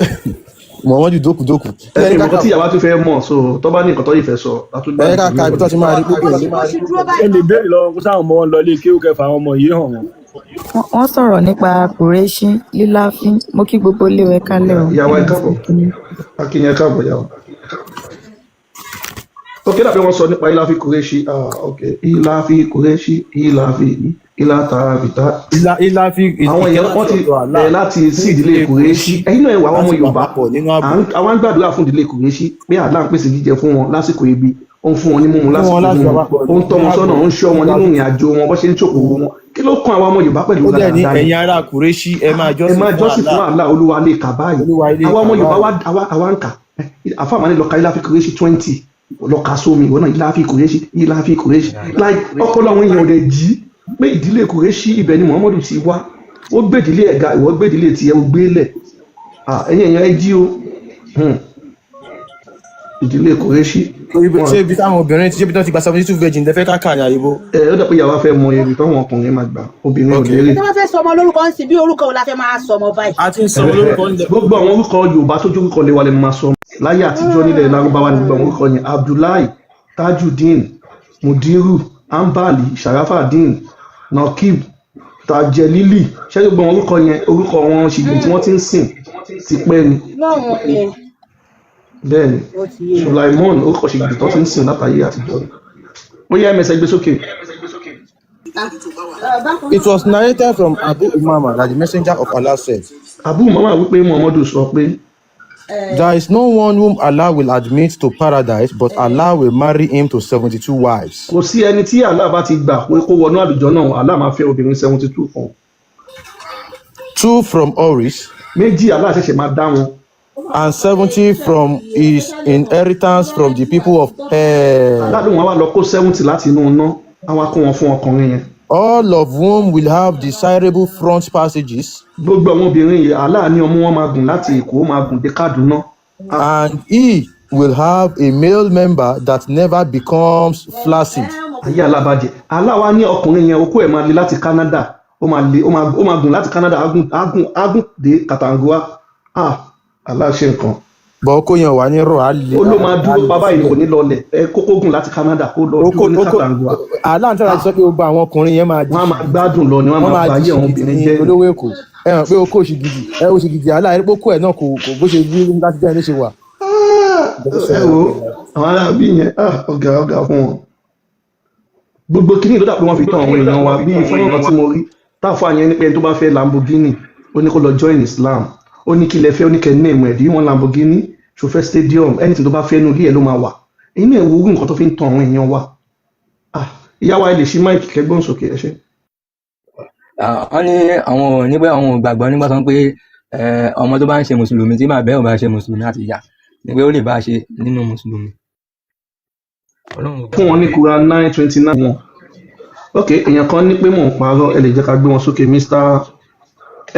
Muhammadu dókùdókù. Ẹ Kílẹ̀ ní fi ká nǹkan tí ìyàwó tún fẹ́ mọ̀, so tó bá ní nǹkan tó yìí fẹ́ sọ, àtúgbà. Ẹ ká ka ibi tó ti máa rí pípé. Ó sì dúró Ẹ báyìí. lè béèrè lọ́wọ́ kó sáwọn ọmọ wọn lọ ilé kéwú kẹfà àwọn ọmọ yìí hàn wọ́n. Wọ́n sọ̀rọ̀ nípa kùrẹ́ṣí líláfín. Mo kí gbogbo ilé ẹ kálẹ̀ o. Ìyàwó, ẹ káàbọ̀. Akínyẹn, káàbọ̀ ìyàwó. Ok, dàbí wọ́n sọ nípa Ilafi Kureshi. Ah, ok, Ilafi Kureshi, Ilafi Ilá Tààbìtà. Ilá ilá fi Àwọn ìkẹ́ èèyàn láti wọ́n ti ọ̀dọ̀ Allah bẹ̀rẹ̀ láti sí fún ìdílé ìdílé Kureshi. Kùrẹ́ṣí Ẹ̀yin náà, ẹ wà àwọn ọmọ láti Yorùbá pàpọ̀ nínú ààbò. Àwọn ń gbàdúrà fún ìdílé Kureshi pé Allah ń pèsè jíjẹ fún wọn lásìkò ebi, ó ń fún wọn ní mímu Fún wọn lásìkò láti mímu, pàpọ̀ ó ń tọ́ nínú wọn ààbò. sọ́nà, ó ń ṣọ́ wọn nínú ìrìn àjò wọn, bó ṣe ń ṣòkòwò wọn. Kí ló kan àwọn ọmọ Yorùbá pẹ̀lú Ó dẹ̀ ní rádaràda ẹ̀yin yẹn? ará Kùrẹ́ṣí, ẹ máa Ẹ jọ́sìn máa fún jọ́sìn fún Allah. Allah, olúwa lè kà báyìí. Olúwa ilé Àwa ọmọ kà Yorùbá báyìí. wa àwa ń kà. Àfàmà ní lọ ka Ilafi Kureshi 20, lọ ka sómi ìwọ náà, Ilafi Kureshi, Ilafi Kureshi. Like, ọpọlọ àwọn èèyàn ò dẹ̀ jí pé ìdílé Kureshi, ibẹ̀ ni Muhammadu ti wá. Ó gbé ìdílé ẹ̀ga, ìwọ gbé ìdílé tiẹ̀, ó gbé lẹ̀. Ah, ẹ̀yin èèyàn, ẹ jí o. Ìdílé Kureshi. Ṣé ibi táwọn obìnrin ṣé ibi tó ti gba 72 virgin tẹ fẹ́ ká kà ní àyíbó? Ẹ ó dẹ̀ pé ìyàwó fẹ́ mọ èrè táwọn ọkùnrin máa gbà, obìnrin ò Ok. lérè. Ẹ tó bá fẹ́ sọmọ lórúkọ ń sìn, bí orúkọ wo la fẹ́ máa sọmọ báyìí? A ti ń sọ lórúkọ ńlẹ̀. Gbogbo àwọn orúkọ Yorùbá tó jórúkọ lè wà lè máa sọ láyé àtijọ́ nílẹ̀ Lárúbáwá ní gbogbo àwọn orúkọ yẹn: Abdullahi, Tajudeen, Mudiru, Ambali, Sharafadeen, Nakib, Tajelili. Ṣé gbogbo àwọn orúkọ yẹn, orúkọ wọn ṣìgbìn tí wọ́n ti ń sìn ti pẹ́ ni. Lọ́run ni. Bẹ́ẹ̀ ni. Ó ti yé mi. Sulaimon, orúkọ ṣìgbìn tó ti ń sìn látàyé àtijọ́ ni. Ó yá, ẹmẹsẹ gbé sókè. It was narrated from Abu Umama that the messenger of Allah said, Abu Umama wípé Muhammadu sọ pé, "There is no one whom Allah will admit to paradise, but Allah will marry him to 72 wives." Kò sí ẹni tí Allah bá ti gbà pé kó wọnú àlùjọ náà, Allah máa fẹ́ obìnrin 72 fún un. Two from Oris, Méjì Allah ṣẹ̀ṣẹ̀ máa dá wọn. and 70 from his inheritance from the people of hell. Allah lóun á wá lọ kó 70 láti inú iná, á wá kó wọn fún ọkùnrin yẹn. All of whom will have desirable front passages, Gbogbo àwọn obìnrin yìí, Allah ní ọmú wọn máa gùn láti Èkó, máa gùn dé Kaduna. and he will have a male member that never becomes flaccid. Ayé alábàjẹ́. Allah wá ní ọkùnrin yẹn, okó ẹ̀ máa le láti Canada, ó máa le, ó máa gùn láti Canada, ágùn ágùn ágùn dé Katangua. Ah, Allah ṣe nǹkan. But okó yẹn wà ní rọ̀ á le. Ó ló máa dúró pa báyìí, kò ní lọlẹ̀. Ẹ kókó gùn láti Canada kó lọ Okó dúró ní okó Katangua. Allah ń tẹ́lá ti sọ pé gbogbo àwọn ọkùnrin yẹn máa di Wọ́n á máa gbádùn lọ ni, wọ́n á wọ́n máa máa ba di ayé àwọn ṣìgìdì obìnrin ní jẹ́ ni. olówó Èkó. Ẹ hàn pé okó ṣìgìdì, ẹ ó ṣìgìdì Allah ẹ pé okó ẹ̀ náà kò bó ṣe rí láti jẹ́ ẹ ló ṣe wà. Ẹ wo àwọn aráabí yẹn. Ah, ọ̀gá ọ̀gá fún wọn. Gbogbo kìíní ló dà pé wọ́n fi tán àwọn èèyàn wa, bí fọ́nrán kan tí mo rí táfà yẹn ní pé ẹni tó bá fẹ́ Lamborghini, ó ní kó lọ join Islam. Ó ní kí lẹ fẹ́, ó ní kẹ́ name ẹ̀. Do you want Lamborghini? Ṣo fẹ́ stadium? Anything tó bá fẹ́ nu ilé ẹ̀ ló máa wà. Èyí náà, wo orú nǹkan tó fi ń tan àwọn èèyàn wa. Ah, ìyá wa, ẹ lè ṣí mic kẹgbọ́n sókè, ẹ ṣe. Ah, wọ́n ní àwọn ò ní pé àwọn ò gbàgbọ́ nígbà tó ń pé ọmọ tó bá ń ṣe mùsùlùmí, tí bàbá ẹ̀ ò bá ṣe mùsùlùmí àti ìyá ni pé ó lè bá a ṣe nínú mùsùlùmí. Ọlọ́run ò Fún wọn ní Quran 9:29 wọn. Ok, èèyàn kan ní pé mò ń parọ́. Ẹ lè jẹ́ ká gbé wọn sókè. Mr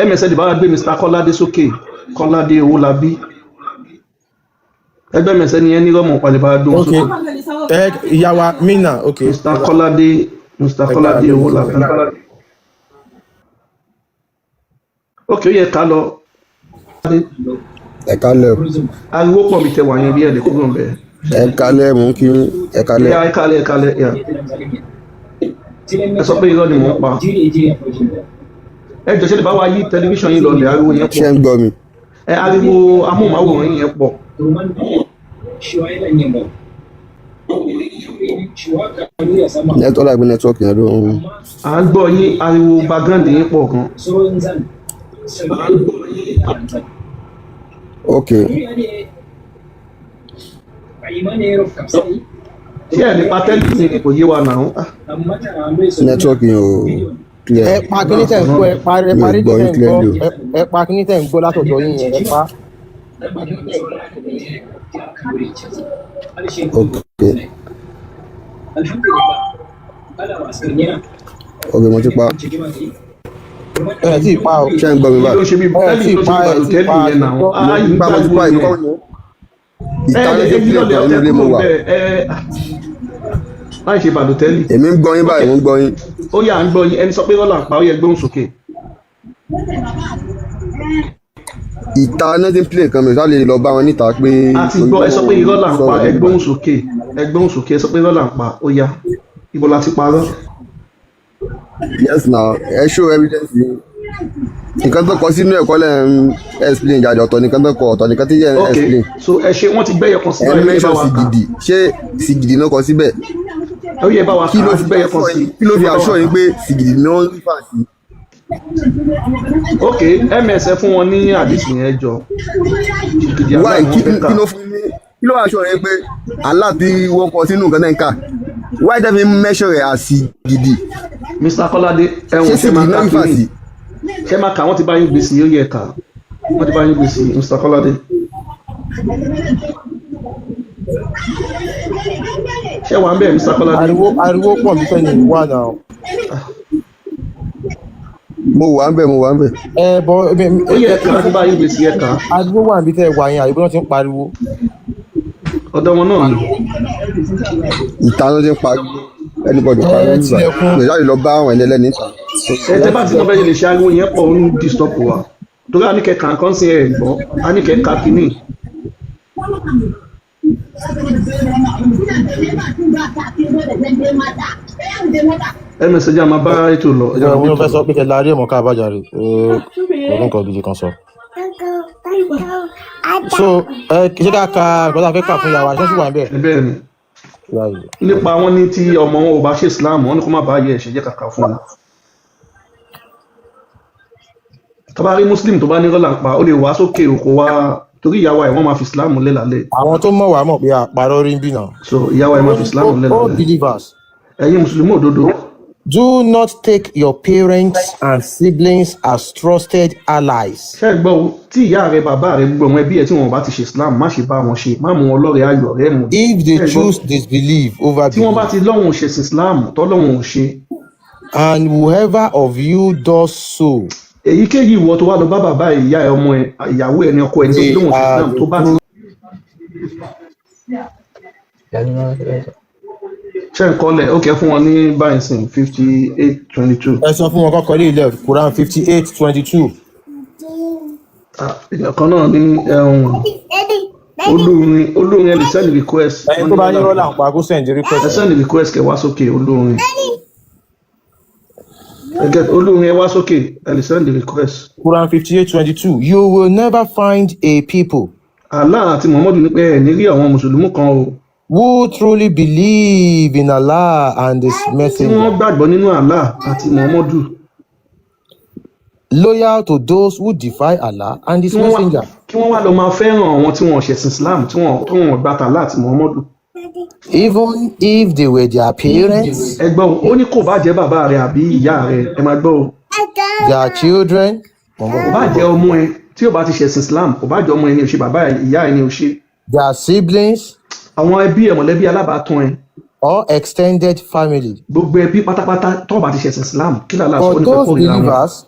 MSN, bá wa gbé Mr Kọ́ládé sókè, Kọ́ládé Owólabí. Ẹgbẹ́ MSN yẹn ní rọ́mọ̀ palẹ̀, bá wa gbé wọn Ok, sókè. Ẹ ìyá wa Mina, ok. Mr Kọ́ládé, Mr Ẹ bá Kọ́ládé gbé wọn Owólabí. sókè. Ok, ó yẹ ká lọ. Ẹ kálẹ̀ o. Ariwo pọ̀ mi tẹ wà yẹn, bí ẹ lè kúrò ń bẹ̀. Ẹ kálẹ̀, mò ń kí yín. Ẹ kálẹ̀. Ìyá, ẹ kálẹ̀, ẹ kálẹ̀. Ìyá, ẹ sọ pé irọ́ ni mò ń pa. Ẹ jọ̀ọ́, ṣe lè bá wa yí tẹlifíṣàn yín lọlẹ̀? Ariwo yẹn Ṣé pọ̀. ń gbọ́ mi? Ẹ ariwo amóhùnmáwòrán yẹn pọ̀. Network àgbẹ̀ network yẹn ló ń. À ń gbọ́ yín, ariwo background yín pọ̀ gan. Ok. Ṣé ẹ nípa tẹ́lifíṣìn ni kò yé wa náà? Network yẹn ò clear. Ẹ pa kíní tẹ̀ ń gbọ́, ẹ pa, ẹ Mi pa ò rédíò gbọ́ tẹ̀ yín ń gbọ́. clearly o. Ẹ pa kíní tẹ̀ ń gbọ́ látọ̀dọ̀ yín yẹn, ẹ pa. Ok. Ok, mo ti pa. Ẹ tí ì pa o. Ṣé ń gbọ́ mi Kí ló báyìí? ń ṣe bí Ẹ tẹ́lì tí ì ló ṣe pa, bí ẹ tí ì Balotelli pa, yẹn náà? gbọ́. Mo Ààyè ti ń pa, mo ti gbàgbó pa, èmi yẹn. kọ́ ni. Ẹ Ìta ló ẹ ti yí play lọ́lẹ̀ kan inú ọtẹ ilé mo kúrò wà. bẹ́ẹ̀ ẹ láì ṣe Balotelli. Èmi ń gbọ́ yín Ok, báyìí, mo ń gbọ́ yín. ó yà, à ń gbọ́ yín. Ẹni sọ pé rọ́là ń pa, ó yẹ gbóhùn sókè. Ìta náà ti ń play nǹkan, mi ò sá lè lọ bá wọn níta pé A ti torí gbọ́, ẹ sọ pé wọ́n irọ́ là ń pa, sọ̀rọ̀ ẹ níbí gbóhùn báyìí. sókè, ẹ gbóhùn sókè, ẹ sọ pé irọ́ là ń pa, ó yá. Ibo la ti parọ́? Yes now, ẹ show evidence yín. Nǹkan tó kọ sínú ẹ̀kọ́ lẹ̀ ń explain jáde, ọ̀tọ̀ nìkan tó kọ, ọ̀tọ̀ nìkan tí yẹn ń Ok, explain. so ẹ ṣe wọ́n ti gbẹ́yẹ kan sí Ẹ báyìí, ó yẹ bá mention wa kà. sìgìdì, ṣé sìgìdì náà kọ síbẹ̀? Ó yẹ bá wa Kí kà, ló á ti fi gbẹ́yẹ kan assure sí. yín, kí ló Ẹ fi bá wa assure kà. yín pé sìgìdì náà ń fà sí? Ok, ms, ẹ fún wọn ní àdìsí yẹn jọ. Ṣìgìdì Why Allah ni kí wọ́n fẹ́ kà. kí ló fún ní, kí ló assure yín pé Allah tí wọ́n kọ sínú nǹkan náà ń kà? Why tẹ́ fi mention rẹ̀ as sìgìdì? Mr Kọ́ládé, Ṣé ẹ̀wọ̀n ṣe máa sìgìdì ka náà ń fà kínní? sí? Ṣé máa kà? Wọ́n ti bá yín gbèsè, ó yẹ kà. Wọ́n ti bá yín gbèsè, Mr Kọ́ládé. Ṣé wà ń bẹ̀, Mr Kọ́ládé? Ariwo pọ̀ mí fẹ́ ni wà náà. Mo wà ń bẹ̀, mo wà ń bẹ̀. Ẹ bọ Ó yẹ kà, wọ́n ti bá yín gbèsè, ẹ kà. Ariwo wà níbi tẹ́ ẹ wà yẹn, àbí wọ́n ti ń pariwo. Ọ̀dọ̀ wọn náà ni. Ìta ló ti ń pariwo, anybody Ẹ pariwo níbí báyìí. tilẹ̀kùn. Mi ò sá lè lọ bá àwọn ẹni ẹlẹ́ni níta. Ẹ tẹ́ bá ti mọ bẹ́ẹ̀ lè ṣe, ariwo yẹn pọ̀, ó ń disturb wa. Torí a ní kẹ́ kà nǹkan sí ẹ̀ gbọ́, a ní kẹ́ ka kínní. Ms, ẹ jẹ́ a máa bá ètò lọ, ẹ jẹ́ a máa Mo bá ètò fẹ́ lọ. sọ pé kẹ́ la rí ẹ̀mọ́ ká àbájáde kò ní nǹkan gidi kan sọ. So ẹ ṣé ká ka nǹkan tá a fẹ́ kà fún ìyàwó, àṣẹ sì wà ń bẹ̀. Bẹ́ẹ̀ ni. Nípa wọn ní tí ọmọ wọn ò bá ṣe Islam, wọn ní kó má bàa yẹ ẹ̀ṣẹ̀ jẹ́ kàkà fún wọn. Tó bá rí Muslim tó bá ní rọ́là ń pa, ó lè wá sókè òkò wá, torí ìyàwó ẹ̀ wọ́n máa fi Islam lẹ̀ lálẹ́. Àwọn tó mọ̀ wá mọ̀ pé àparọ́ rí ń bì náà. So ìyàwó ẹ̀ máa fi Islam lẹ̀ All lálẹ́. believers. Ẹ̀yin mùsùlùmí òdodo. Do not take your parents and siblings as trusted allies. Ṣé ẹ gbọ́ o, tí ìyá rẹ, bàbá rẹ, gbogbo àwọn ẹbí ẹ tí wọn ò bá ti ṣe Islam, má ṣe bá wọn ṣe, má mú wọn lọ́rẹ̀ẹ́ ayọ̀ rẹ mú. If they Ṣé ẹ gbọ́? choose disbelief over Tí wọ́n bá belief. ti lọ́hùn ṣẹ̀sìn Islam, tọ́lọ́hùn ò ṣe. And whoever of you does so. Èyíkéyìí ìwọ tó wá lọ bá bàbá ẹ, ìyá ẹ, ọmọ ẹ, ìyàwó ẹ ní ọkọ ẹ ní tó ti They lóhùn ṣe are Islam the tó bá ti. Ṣé ń kọ́lẹ̀? Ó kẹ́ fún wọn ní báyìí sìn 58:22. Ẹ sọ fún wọn kọ́kọ́ lé ilẹ̀ Quran 58:22. Èèyàn kan náà ní ẹ̀hún, olórin, olórin, ẹ lè send request. Ẹni tó bá ní rọ́là ń pa kó send request. Ẹ send request kẹ́ wá sókè, olórin. Ẹ get olórin, ẹ wá sókè, ẹ lè send request. Quran 58:22. You will never find a people. Allah àti Muhammadu ní pé ẹ ní rí àwọn mùsùlùmí kan o. Who truly believe in Allah and His Tí messenger. wọ́n gbàgbọ́ nínú Allah àti Muhammadu. Loyal to those who defy Allah and His Kí wọ́n wá messenger. Kí wọ́n wá lọ máa fẹ́ràn àwọn tí wọ́n ṣẹ̀sìn Islam, tí wọ́n gbà tàlá àti Muhammadu. Even if they were their parents. Ẹ gbọ́ o, ó ní kò bá jẹ́ bàbá rẹ àbí ìyá rẹ, ẹ máa gbọ́ o. Their children. Kò bá jẹ́ ọmọ ẹ tí ò bá ti ṣẹ̀sìn Islam, kò bá jẹ́ ọmọ ẹ ní ò ṣe, bàbá ẹ, ìyá ẹ ní ò ṣe. Their siblings. Àwọn ẹbí ẹ, mọ̀lẹ́bí, alábàátán ẹ. Or extended family. Gbogbo ẹbí pátápátá tó bá ti ṣẹ̀sìn Islam, kí làlá sọ For nípa those kórìíra wọn. believers.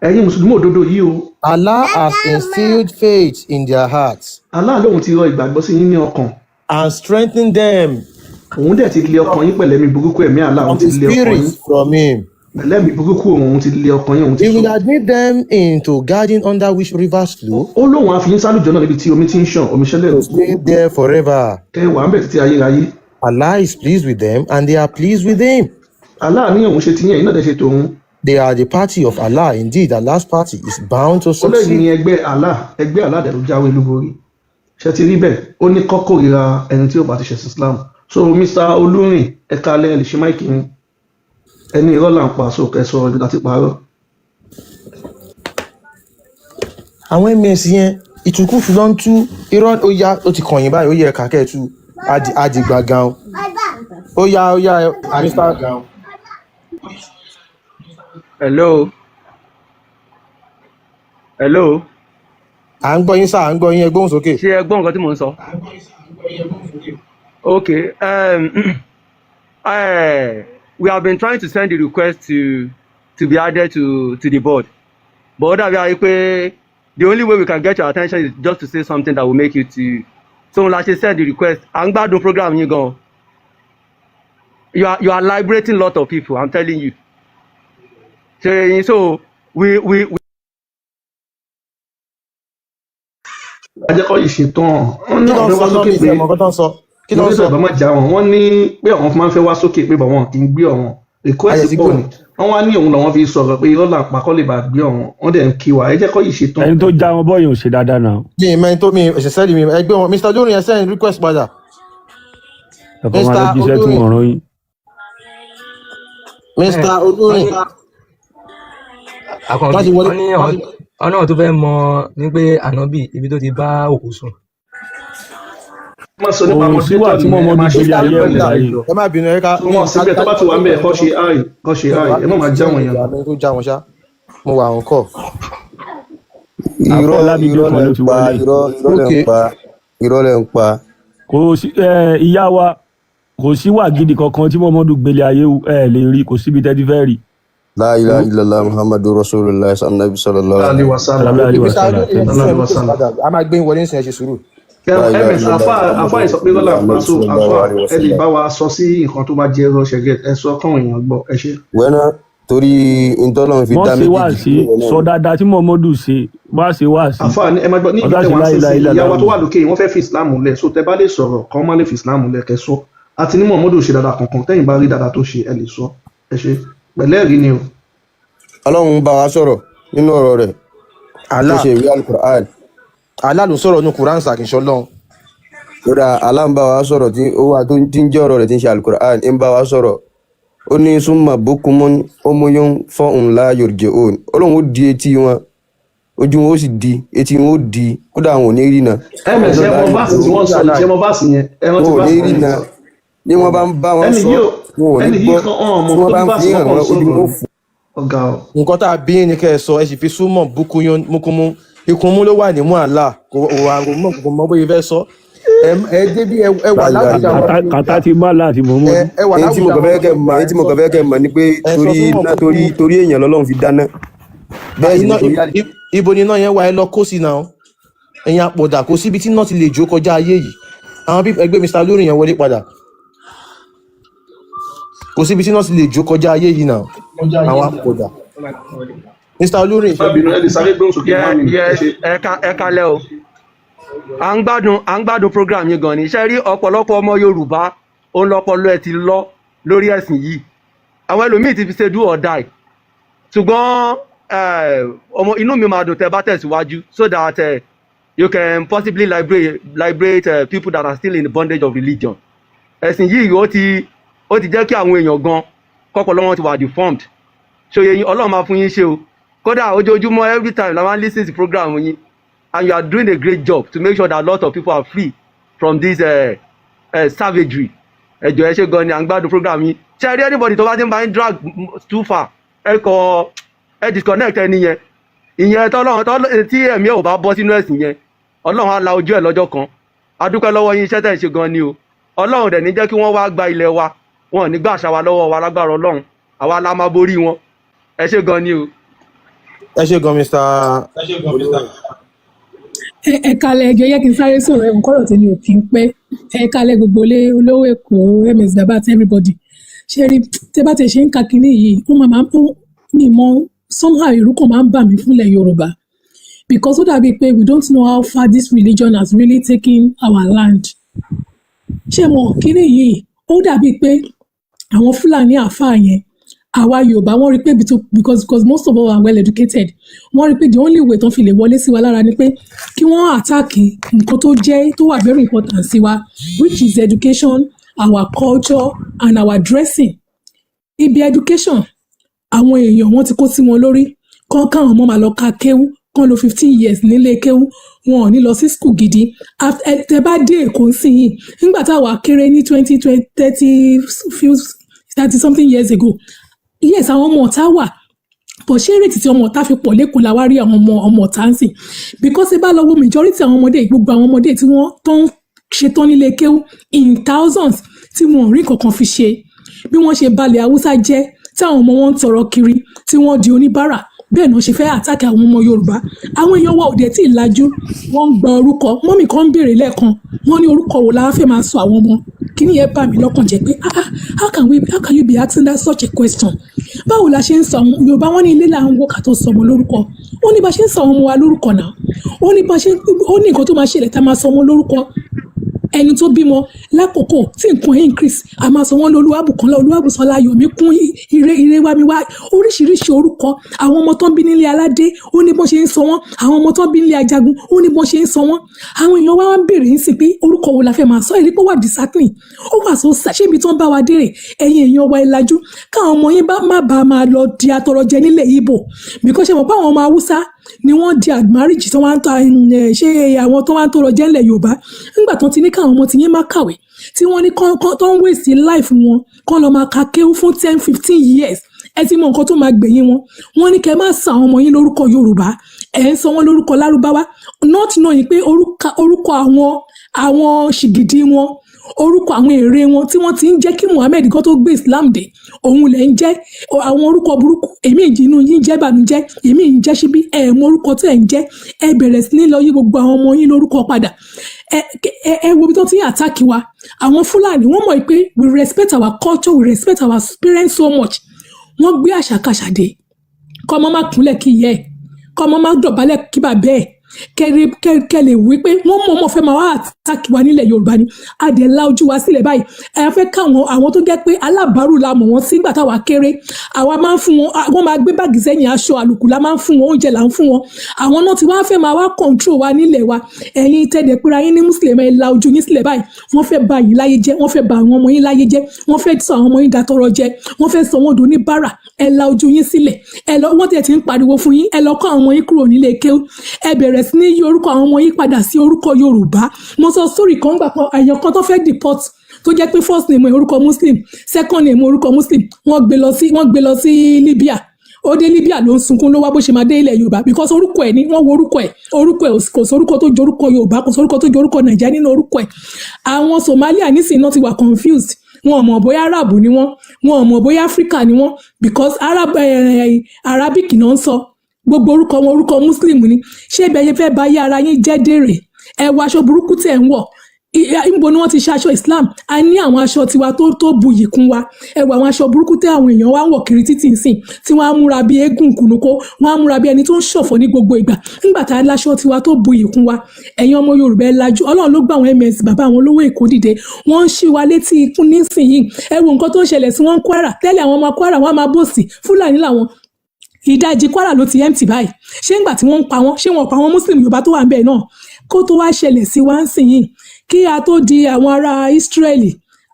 Ẹ̀yin mùsùlùmí òdodo yìí o. Allah has instilled faith in their hearts. Allah lóun ti rọ ìgbàgbọ́ sí yín ní ọkàn. And strengthened them. Òun dẹ̀ ti lé ọkàn yín pẹ̀lẹ́mí burúkú ẹ̀mí Allah, òun From ti the lé ọkàn yín. spirit from him. Pẹ̀lẹ́mí burúkú òun, òun ti lé ọkàn yín, òun ti He sọ. will admit them into garden under which rivers flow. Ó lóun á fi yín sálùjọ náà níbi tí omi ti ń ṣàn, omi ṣẹlẹ̀. To stay there forever. Ẹ wà ń bẹ̀ títí ayérayé. Allah is pleased with them and they are pleased with him. Allah ní òun ṣe tiyín, ẹ̀yin náà dẹ̀ ṣe tòun. They are the party of Allah. Indeed, Allah's party is bound to Ó lẹ́yìn succeed. ní ẹgbẹ́ Allah, ẹgbẹ́ Allah dẹ̀ ló jáwé olúborí. Ṣe ti rí bẹ́ẹ̀? Ó ní kọ́ kórìíra ẹni tí ó bá ti ṣẹ̀sìn Islam. So Mr Olúrin, ẹ̀ka alẹ́, ẹ lè ṣe mic yín. Ẹni irọ́ là ń pa, so ẹ sọ ibi láti parọ́. Àwọn ms yẹn, ìtùkùtù ló ń tú irọ́. Ó yá, ó ti kàn yín báyìí. Ó yẹ kàkẹ́ ẹ̀ tú àdìgbàgàn. Ó yá, ó yá, Mr. Hello, hello. À ń gbọ́ yín sá, à ń gbọ́ yín. Ẹ gbóhùn sókè. Ṣé ẹ gbọ́ nǹkan tí mò ń sọ? Okay, we have been trying to send the request to be added to the board, but ó dàbí àyè pé the only way we can get your attention is just to say something that will make you to, so la ṣe send the request. À ń gbádùn program yín gan. You are liberating lot of people, I'm telling you. Ṣe so we Ajẹ́kọ̀ yìí ṣetán, wọ́n ní Kí ló àwọn ń fẹ́ sọ wá náà? sókè Mi pé ìfẹ́ mọ̀ nǹkan tó ń sọ. Kí ló mo ń ní sọ? sọ̀rọ̀ má já wọn. Wọ́n ní pé àwọn máa ń fẹ́ wá sókè pé bọ̀ wọn kì í gbé ọ̀wọ́n request Ayẹ̀ ti pọ̀ gbé ni. Wọ́n wá ní òun làwọn fi sọ̀rọ̀ pé irọ́ là ń pa kọ́ lè bá gbé ọ̀wọ́n. Wọ́n dẹ̀ ń kí wa. Ẹ jẹ́ kọ́ yìí ṣetán. Ẹni tó já wọn bọ́ọ̀yàn ò ṣe dáadáa náà. Mi ì mẹ́ni tó mi ẹ̀ṣẹ̀ sẹ́ẹ̀lì mi. Ẹgbẹ́ wọn, Mr Olórin, ẹ send request padà. Ẹ̀kọ́ máa lọ Mr jíṣẹ́ tí Olórin, wọ́n rán yín. Mr Olórin, Àkànbí wọ́n ti wọlé. Wọ́n ní ọ̀nà tó fẹ́ mọ ní pé ànábì ibi tó ti bá òkú sùn. Má sọ nípa Kò síwà moderator tí nìyẹn, ẹ mọ́mọ́dún máa ṣe gbélé ayé ẹ̀ wò pẹ̀lẹ́pẹ̀lẹ́. láyé. Ẹ má bínú, ẹ ká Tí wọ́n síbẹ̀ tó bá ti wà ń bẹ̀, kọ́ ṣe áì, kọ́ ṣe áì, ẹ má máa já wọn yẹn. Àmì tó já wọn ṣá, mo wà on call. Àfọ Irọ́ Ọlámídé irọ́ kan lẹ̀ ló ń ti pa. wọlé. Irọ́, irọ́ lẹ̀ ń Ok. pa, irọ́ lẹ̀ ń pa. Kò sí ẹ, ìyá wa, kò síwà gidi kankan tí mọ́mọ́dún gbélé ayé wò, ẹ lè rí, kò síbi tẹ́tí fẹ́ rí. La ilaha illallah Muhammadu rasulillah anabi sallallahu Alaihi wasallam. Sallallahu alaihi Mr wasallam. Olórin, ẹ Sallallahu alaihi send request wasallam. padà. A máa gbé yín wọlé nísìnyí, ẹ ṣe sùúrù. La ilaha Ms illallah afa afa Muhammadu yìí sọ pé irọ́ là ń pa rasulillah so sallallahu afa alaihi ẹ lè wasallam. bá wa sọ sí nǹkan tó bá jẹ́ irọ́ ṣẹ̀gẹ̀, ẹ sọ káwọn èèyàn gbọ́, ẹ ṣe. Wẹ́nà torí ntọ́lọ́run fi Wọ́n dá ṣe wá méjèèjì sí fún ìwọ sọ náà. dáadáa tí mọ́mọ́dún ṣe wá ṣe wá sí. Afa ní ẹ máa gbọ́ ní ibi Ọ̀dà tẹ ṣe wá sí láìláì sí ìyá wa tó láláwù. wà lókè yìí, wọ́n fẹ́ fi Islam lẹ̀, so tẹ bá lè sọ̀rọ̀ kàn má lè fi Islam lẹ̀ kẹ́ sọ. Àti ní Muhammadu ṣe dáadáa kankan, tẹ́yìn bá rí dáadáa tó ṣe, ẹ lè sọ, ẹ ṣe pẹ̀lẹ́ rí ni o. Ọlọ́run bá wa sọ̀rọ̀ nínú ọ̀rọ̀ rẹ̀ tó Allah ṣe ìwé alukur'an. Allah ló sọ̀rọ̀ ní Quran sàkíńṣọ́ lọ́hùn. Kódà Allah ń bá wa sọ̀rọ̀ tí ó wà tó tí ń jẹ́ ọ̀rọ̀ rẹ̀ tí ń ṣe alukur'an ń bá wa sọ̀rọ̀. Ó ní súnmọ́ bókúmọ́ ómúyún fọ́ọ̀n la yorùjẹ́ òun. Ọlọ́run ó di etí wọn, ojú wọn ó sì di, etí wọn ó di, kódà àwọn ò ní rí na. Ms ẹ mọ báàsì tí wọ́n sọ yìí, ṣé mọ báàsì yẹn? Ẹ rántí Wọn ò ní báàsì rí tí na. wọ́n sọ. Ní wọ́n bá ń bá wọn Ẹni sọ, yìí ò wọn ò ní ẹni yìí gbọ́. kan ọ̀hún Tí mọ̀ wọ́n tó bá ní ń báàsì fi wọn hàn kàn wọ́n, ojú sọ̀rọ̀ wọn ó ni fò. ọ̀gá o. Nǹkan tá a bí yín ni kẹ́ ẹ sọ. Ẹ sì fi súnmọ́ búkúyún múkúmú ikùnmú ló wà nímú àlá kò wà, kò mọ bóyá fẹ́ sọ. Ẹ dé bí ẹ wà La ilaha láwùjọ àwọn illallah. Kàtá ti má láti mọ́mọ́dún. Ẹ wà Èyí tí mo láwùjọ kàn àwọn fẹ́ ọmọ kẹ́ mọ̀, Yorùbá, èyí ẹ tí mo sọ kàn fẹ́ kẹ́ mọ̀ ni pé ẹ sọ torí súnmọ́ iná, torí búkúmú. torí èèyàn lọ́lọ́run fi dáná. Bẹ́ẹ̀ sì ni Iná torí ibo ni iná yẹn wà? Ẹ lọ kó sí náà, ẹ̀yin àpọ̀dà. Kò síbi tí iná ti lè jó kọjá ayé yìí. Àwọn bí ẹgbẹ́ Mr Olórin yẹn wọlé padà. Kò síbi tí iná ti lè jó kọjá ayé yìí náà, àwọn àpọ̀dà. Mr Olórin, Má bínú, ẹ lè sáré gbóhùn sókè, Yes, one minute, ẹ yes, ṣe. Ẹ kalẹ́ o. À ń gbádùn program yín gan ni. Ṣe rí ọ̀pọ̀lọpọ̀ ọmọ Yorùbá òun lọpọlọ ẹ ti lọ lórí ẹ̀sìn yìí. Àwọn ẹlòmíì ti fi ṣe do or die, ṣùgbọ́n ọmọ inú mi máa dùn tẹ́ bá tẹ̀síwájú so that you can possibly liberate people that are still in the bondage of religion. Ẹ̀sìn yìí ó ti jẹ́ kí àwọn èèyàn gan kọ́pọ̀lọ́ wọn ti wà deformed. Ṣòye yín, Ọlọ́run máa fún yín ṣe o. Kódà ojoojúmọ́, every time la máa ń listen to program yín, and you are doing a great job to make sure that a lot of people are free from this savagery. Ẹ jọ̀ọ́, ẹ ṣé gan ni, à ń gbádùn program yín. Ṣe rí anybody tó bá ti ń bá yín drag too far, ẹ kọ ẹ disconnect ẹni yẹn. Ìyẹn tọ́lọ́run tí ẹ̀mí ẹ̀ ò bá bọ́ sínú ẹ̀sìn yẹn, Ọlọ́run á la ojú ẹ̀ lọ́jọ́ kan. A dúpẹ́ lọ́wọ́ yín, iṣẹ́ tẹ̀ ń ṣe gan ni o. Ọlọ́run dẹ̀ ní jẹ́ kí wọ́n wá gba ilẹ̀ wa, wọn ò ní gbà àṣà wa lọ́wọ́ wa. Lágbára Ọlọ́run, àwa la máa borí wọn. Ẹ ṣé gan ni o. Ẹ ṣe gan, Mr Olórin. Ẹ kalẹ̀, ẹjọ́ yẹ kí n sáré sọ̀rọ̀. Ẹ̀wọ̀n kọ́rọ̀ tèmi ò kí ń pẹ́. Ẹ kalẹ̀ gbogbo ilé, olówó Èkó, Ms Baba àti everybody. Ṣe rí tẹ bá ti ṣe ń ka kinní yìí, ó máa ń mi mọ somehow, ìrú kan máa ń bà mí fúnlẹ̀ Yorùbá, because ó dàbí pé we don't know how far this religion has really taken our land. Ṣé mo kinní yìí, ó dàbí pé àwọn Fúlàní àáfàá yẹn Àwa Yorùbá, wọ́n rí pé because most of us are well educated, wọ́n rí pé the only way tán fi lè wọlé sí wa lára ni pé kí wọ́n attack nǹkan tó jẹ́ tó wà very important sí wa, which is education, our culture and our dressing. Ibi education, àwọn èèyàn wọ́n ti kó sí wọn lórí kán káwọn ọmọ máa lọ ka kéwú, kán lo 15 years nílé kéwú, wọn ò ní lọ sí school gidi. Tẹ bá dé Èkó nísìnyìí, nígbà táwa kéré ní twenty twenty thirty few 30 something years ago, yes, àwọn ọmọ ọ̀tá wà, but ṣé rate tí ọmọ ọ̀tá fi pọ̀ lẹ́kọ̀ọ́ la wá rí àwọn ọmọ ọ̀tá ń sìn? Because ẹ bá lọ wo majority àwọn ọmọdé, gbogbo àwọn ọmọdé tí wọ́n tó ń ṣetán nílé kéwú in thousands, tí wọn ò rí nǹkan kan fi ṣe, bí wọ́n ṣe balẹ̀ Haúsá jẹ́, tí àwọn ọmọ wọn ń tọrọ kiri, tí wọ́n di oníbàárà, bẹ́ẹ̀ náà ṣe fẹ́ attack àwọn ọmọ Yorùbá. Àwọn èèyàn wa ò dẹ̀ tí ì lajú. Wọ́n ń gba orúkọ. Mummy kan ń béèrè lẹ́ẹ̀kan, wọ́n ní orúkọ wo la wá fẹ́ máa sọ àwọn ọmọ. Kíní yẹn bà mí lọ́kàn jẹ́ pé, ah ah, how can you be asking that such a question? Báwo la ṣe ń sọ àwọn Yorùbá? Wọ́n ní ilé là ń wò ká tó sọ ọmọ lórúkọ. Ó ní bá ṣe ń sọ àwọn ọmọ wa lórúkọ náà, ó ní bá ṣe, ó ní nǹkan tó máa ṣẹlẹ̀ tá a máa sọ ọmọ lórúkọ. Ẹni tó bímọ lákòókò tí nǹkan increase, a máa sọ wọ́n ní Olúwàbùkọ́lá, Olúwàbùsọ́lá, Ayọ̀míkún, ire ire wá mi wá, oríṣiríṣi orúkọ. Àwọn ọmọ tó ń bí nílé aládé, ó ní bọ́n ṣe ń sọ wọ́n. Àwọn ọmọ tó ń bí nílé ajagun, ó ní bọ́n ṣe ń sọ wọ́n. Àwọn èèyàn wá ń béèrè ń sìn pé orúkọ wo la fẹ́ máa sọ. Èyí pé wà disheartening, ó wà so sad. Ṣé ibi tó ń bá wa dérè? Ẹ̀yin èèyàn wa, ẹ lajú, káwọn ọmọ yín bá má bàa máa lọ di atọrọjẹ nílẹ̀ Ìgbò, because ṣe mọ̀ pé àwọn ọmọ Haúsá ni wọ́n di àgbáríjì tó wá ń ta ẹ̀, ṣé àwọn tó wá ń tọrọ jẹ́ ńlẹ̀ Yorùbá, nígbà tó ti ní káwọn ọmọ ti yín má kàwé, tí wọ́n ní kán tó ń waste life wọn, kán lọ máa ka kéwú fún 10, 15 years, ẹ ti mọ nǹkan tó máa gbẹ̀yìn wọn. Wọ́n ní kẹ́ má sọ àwọn ọmọ yín lórúkọ Yorùbá, ẹ̀ ń sọ wọ́n lórúkọ Lárúbáwá, not knowing pé orúkọ àwọn ṣìgìdì wọn, orúkọ àwọn ère wọn tí wọ́n ti ń jẹ́ kí Muhammed kan tó gbé Islam dé, òun lẹ̀ ń jẹ́. Àwọn orúkọ burúkú, èmi ìjìnú yín jẹ́ bànújẹ́, èmi ń jẹ́ síbí. Ẹ mọ orúkọ tí ẹ̀ ń jẹ́. Ẹ bẹ̀rẹ̀ sí ní lọ yí gbogbo àwọn ọmọ yín lórúkọ padà. Ẹ wo ibi tó ti ń attack wa. Àwọn Fúlàní, wọ́n mọ̀ pé we respect our culture, we respect our parents so much. Wọ́n gbé àṣàkáṣà dé, kọ́ ọmọ má kúnlẹ̀ kí ìyá ẹ̀, kọ́ ọmọ má dọ̀bálẹ̀ kí bàbá ẹ̀, kẹ lè wí pé wọ́n mọ̀ ọmọ fẹ́ máa wá attack wa nílẹ̀ Yorùbá ni. A dẹ̀ la ojú wa sílẹ̀ báyìí. Ẹ fẹ́ káwọn àwọn tó jẹ́ pé alábàárù la mọ̀ wọ́n sí nígbà táwa kéré, àwa máa ń fún wọn, wọ́n máa gbé báàgì sẹ́yìn, aṣọ àlùkù la máa ń fún wọn, oúnjẹ là ń fún wọn. Àwọn náà ti wá fẹ́ máa wá control wa nílẹ̀ wa. Ẹ̀yin tẹ̀dẹ̀ pera yín ní Muslim, ẹ la ojú yín sílẹ̀ báyìí. Wọ́n fẹ́ ba yín láyé jẹ́, wọ́n fẹ́ ba àwọn ọmọ yín láyé jẹ́, wọ́n fẹ́ sọ àwọn ọmọ yín dàtọrọ jẹ, wọ́n fẹ́ sọ wọ́n doníbàárà. Ẹ la ojú yín sílẹ̀. Ẹ lọ, wọ́n tẹ̀ ti ń pariwo fún yín, ẹ lọ kọ́ àwọn ọmọ yín kúrò nílé kéwú, ẹ bẹ̀rẹ̀ sí ní yí orúkọ àwọn ọmọ yín padà sí orúkọ Yorùbá. Mo sọ sórí kan gbà kan, èèyàn kan tó fẹ́ deport, tó jẹ́ pé first name ẹ̀ orúkọ Muslim, second name orúkọ Muslim, wọ́n gbé lọ sí Libya. Ó dé Libya, ló ń sunkún, ló wá bó ṣe máa dé ilẹ̀ Yorùbá, because orúkọ ẹ̀ ni wọ́n wo orúkọ ẹ̀, orúkọ ẹ̀ kò sórúkọ tó jọ orúkọ Yorùbá, kò sórúkọ tó jọ orúkọ Nàìjíríà nínú orúkọ ẹ̀. Àwọn Somalia nísìnyí náà ti wà confused. Wọn ò mọ̀ bóyá Arab ni wọ́n, wọn ò mọ̀ bóyá Africa ni wọ́n, because Arabic náà ń sọ. Gbogbo orúkọ wọn, orúkọ Muslim ni. Ṣé ibẹ̀ yẹn fẹ́ bá yé ara yín jẹ́ dèrè? Ẹ wọ aṣọ burúkú tẹ̀ ń wọ̀. Níbo ni wọ́n ti ṣe aṣọ Islam? A ní àwọn aṣọ tiwa tó buyì kún wa. Ẹ wọ àwọn aṣọ burúkú tẹ àwọn èèyàn wa ń wọ̀ kiri títì nsìn, tí wọ́n á múra bí eégún kùnúkó, wọ́n á múra bí ẹni tó ń ṣọ̀fọ̀ ní gbogbo ìgbà, nígbà tá a láṣọ tiwa tó buyì kún wa. Ẹ̀yin ọmọ Yorùbá, ẹ lajú. Ọlọ́run ló gbà àwọn ms bàbá àwọn olówó Èkó dìde, wọ́n ń ṣí wa létí ikú nísìnyìí. Ẹ wo nǹkan tó ń ṣẹlẹ̀ sí wọn Kwara tẹ́lẹ̀. Àwọn ọmọ Kwara, wọn á máa bòsì, Fúlàní làwọn. Ìdajì Kwara ló ti empty báyìí. Ṣé ńgbà tí wọ́n ń pa wọ́n, ṣé wọ́n pa àwọn Muslim Yorùbá tó wà ń bẹ̀ náà? Kó tó wá ṣẹlẹ̀ sí wa ń sìn yìí, kí a tó di àwọn ará Israeli,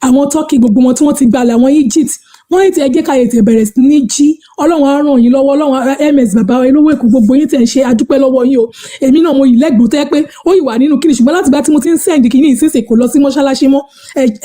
àwọn Turkey, gbogbo wọn tí wọ́n ti gbalẹ̀, àwọn Egypt, wọ́n ní ti ẹ jẹ́ ká ètè bẹ̀rẹ̀ sí ní jí. Ọlọ́run á ràn yín lọ́wọ́. Ọlọ́run ms bàbá olówó Èkó, gbogbo yín tẹ̀ ń ṣe, adúpẹ́ lọ́wọ́ yín o. Èmi náà mo yìí lẹ́gbọ̀n tẹ́ pé ó yìí wà nínú kíni, ṣùgbọ́n láti gbà tí mo ti ń send kíní ìsinsìn, kò lọ sí mọ́ṣáláṣí mọ́.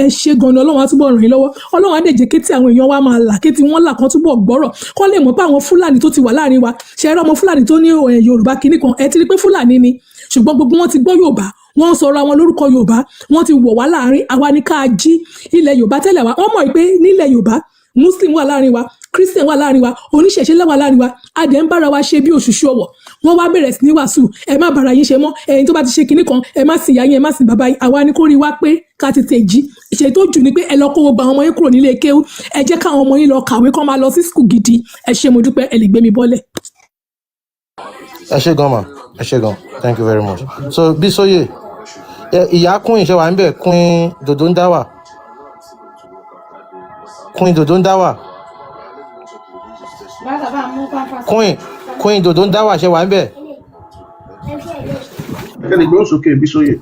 Ẹ ṣe gan-an. Ọlọ́run á túbọ̀ ràn yín lọ́wọ́. Ọlọ́run á dẹ̀ jẹ́ kétí àwọn èèyàn wa máa là, kétí wọ́n là, kán túbọ̀ gbọ́rọ̀, kán lè mọ̀ pé àwọn Fúlàní tó ti wà láàrin wa ṣe é rí ọmọ Fúlàní tó ní Yorùbá kíní kan, ẹ ti rí pé Fúlàní ni, ṣùgbọ́n gbogbo wọn ti gbọ́ Yorùbá, wọ́n ń sọ̀rọ̀ àwọn lórúkọ Yorùbá, wọ́n ti wọ̀ wá láàrin. Àwa ní ká jí. Ilẹ̀ Yorùbá tẹ́lẹ̀ wa, wọ́n mọ̀ pé nílẹ̀ Yorùbá, Muslim wà láàrin wa, Christian wà láàrin wa, oníṣẹ̀ṣe wà láàrin wa, a dẹ̀ ń bára wa ṣe bí òṣùṣù ọwọ̀. Wọ́n wá bẹ̀rẹ̀ sí ní wàásù, ẹ má bára yín ṣe mọ́, ẹ̀yin tó bá ti ṣe kinní kan, ẹ má sìn ìyá yín, ẹ má sìn bàbá yín. Àwa ni kó rí wa pé ká tètè jí. Ṣe tó jù ni pé ẹ lọ kó gbogbo àwọn ọmọ yín kúrò nílé kéwú, ẹ jẹ́ káwọn ọmọ yín lọ kàwé, kán máa lọ sí school gidi. Ẹ ṣé, mo dúpẹ́. Ẹ lè gbé mi bọ́lẹ̀. Ẹ ṣé gan ma, ẹ ṣé gan, thank you very much. So Bísóyè ìyá kún ìṣe wà ń bẹ, kún dòdò ń dá wà, kún dòdò ń dá wà. Queen, Queen Dòdò ń dá wà, ṣe wà ń bẹ̀. Ẹ lè gbóhùn sókè, Bísóyè.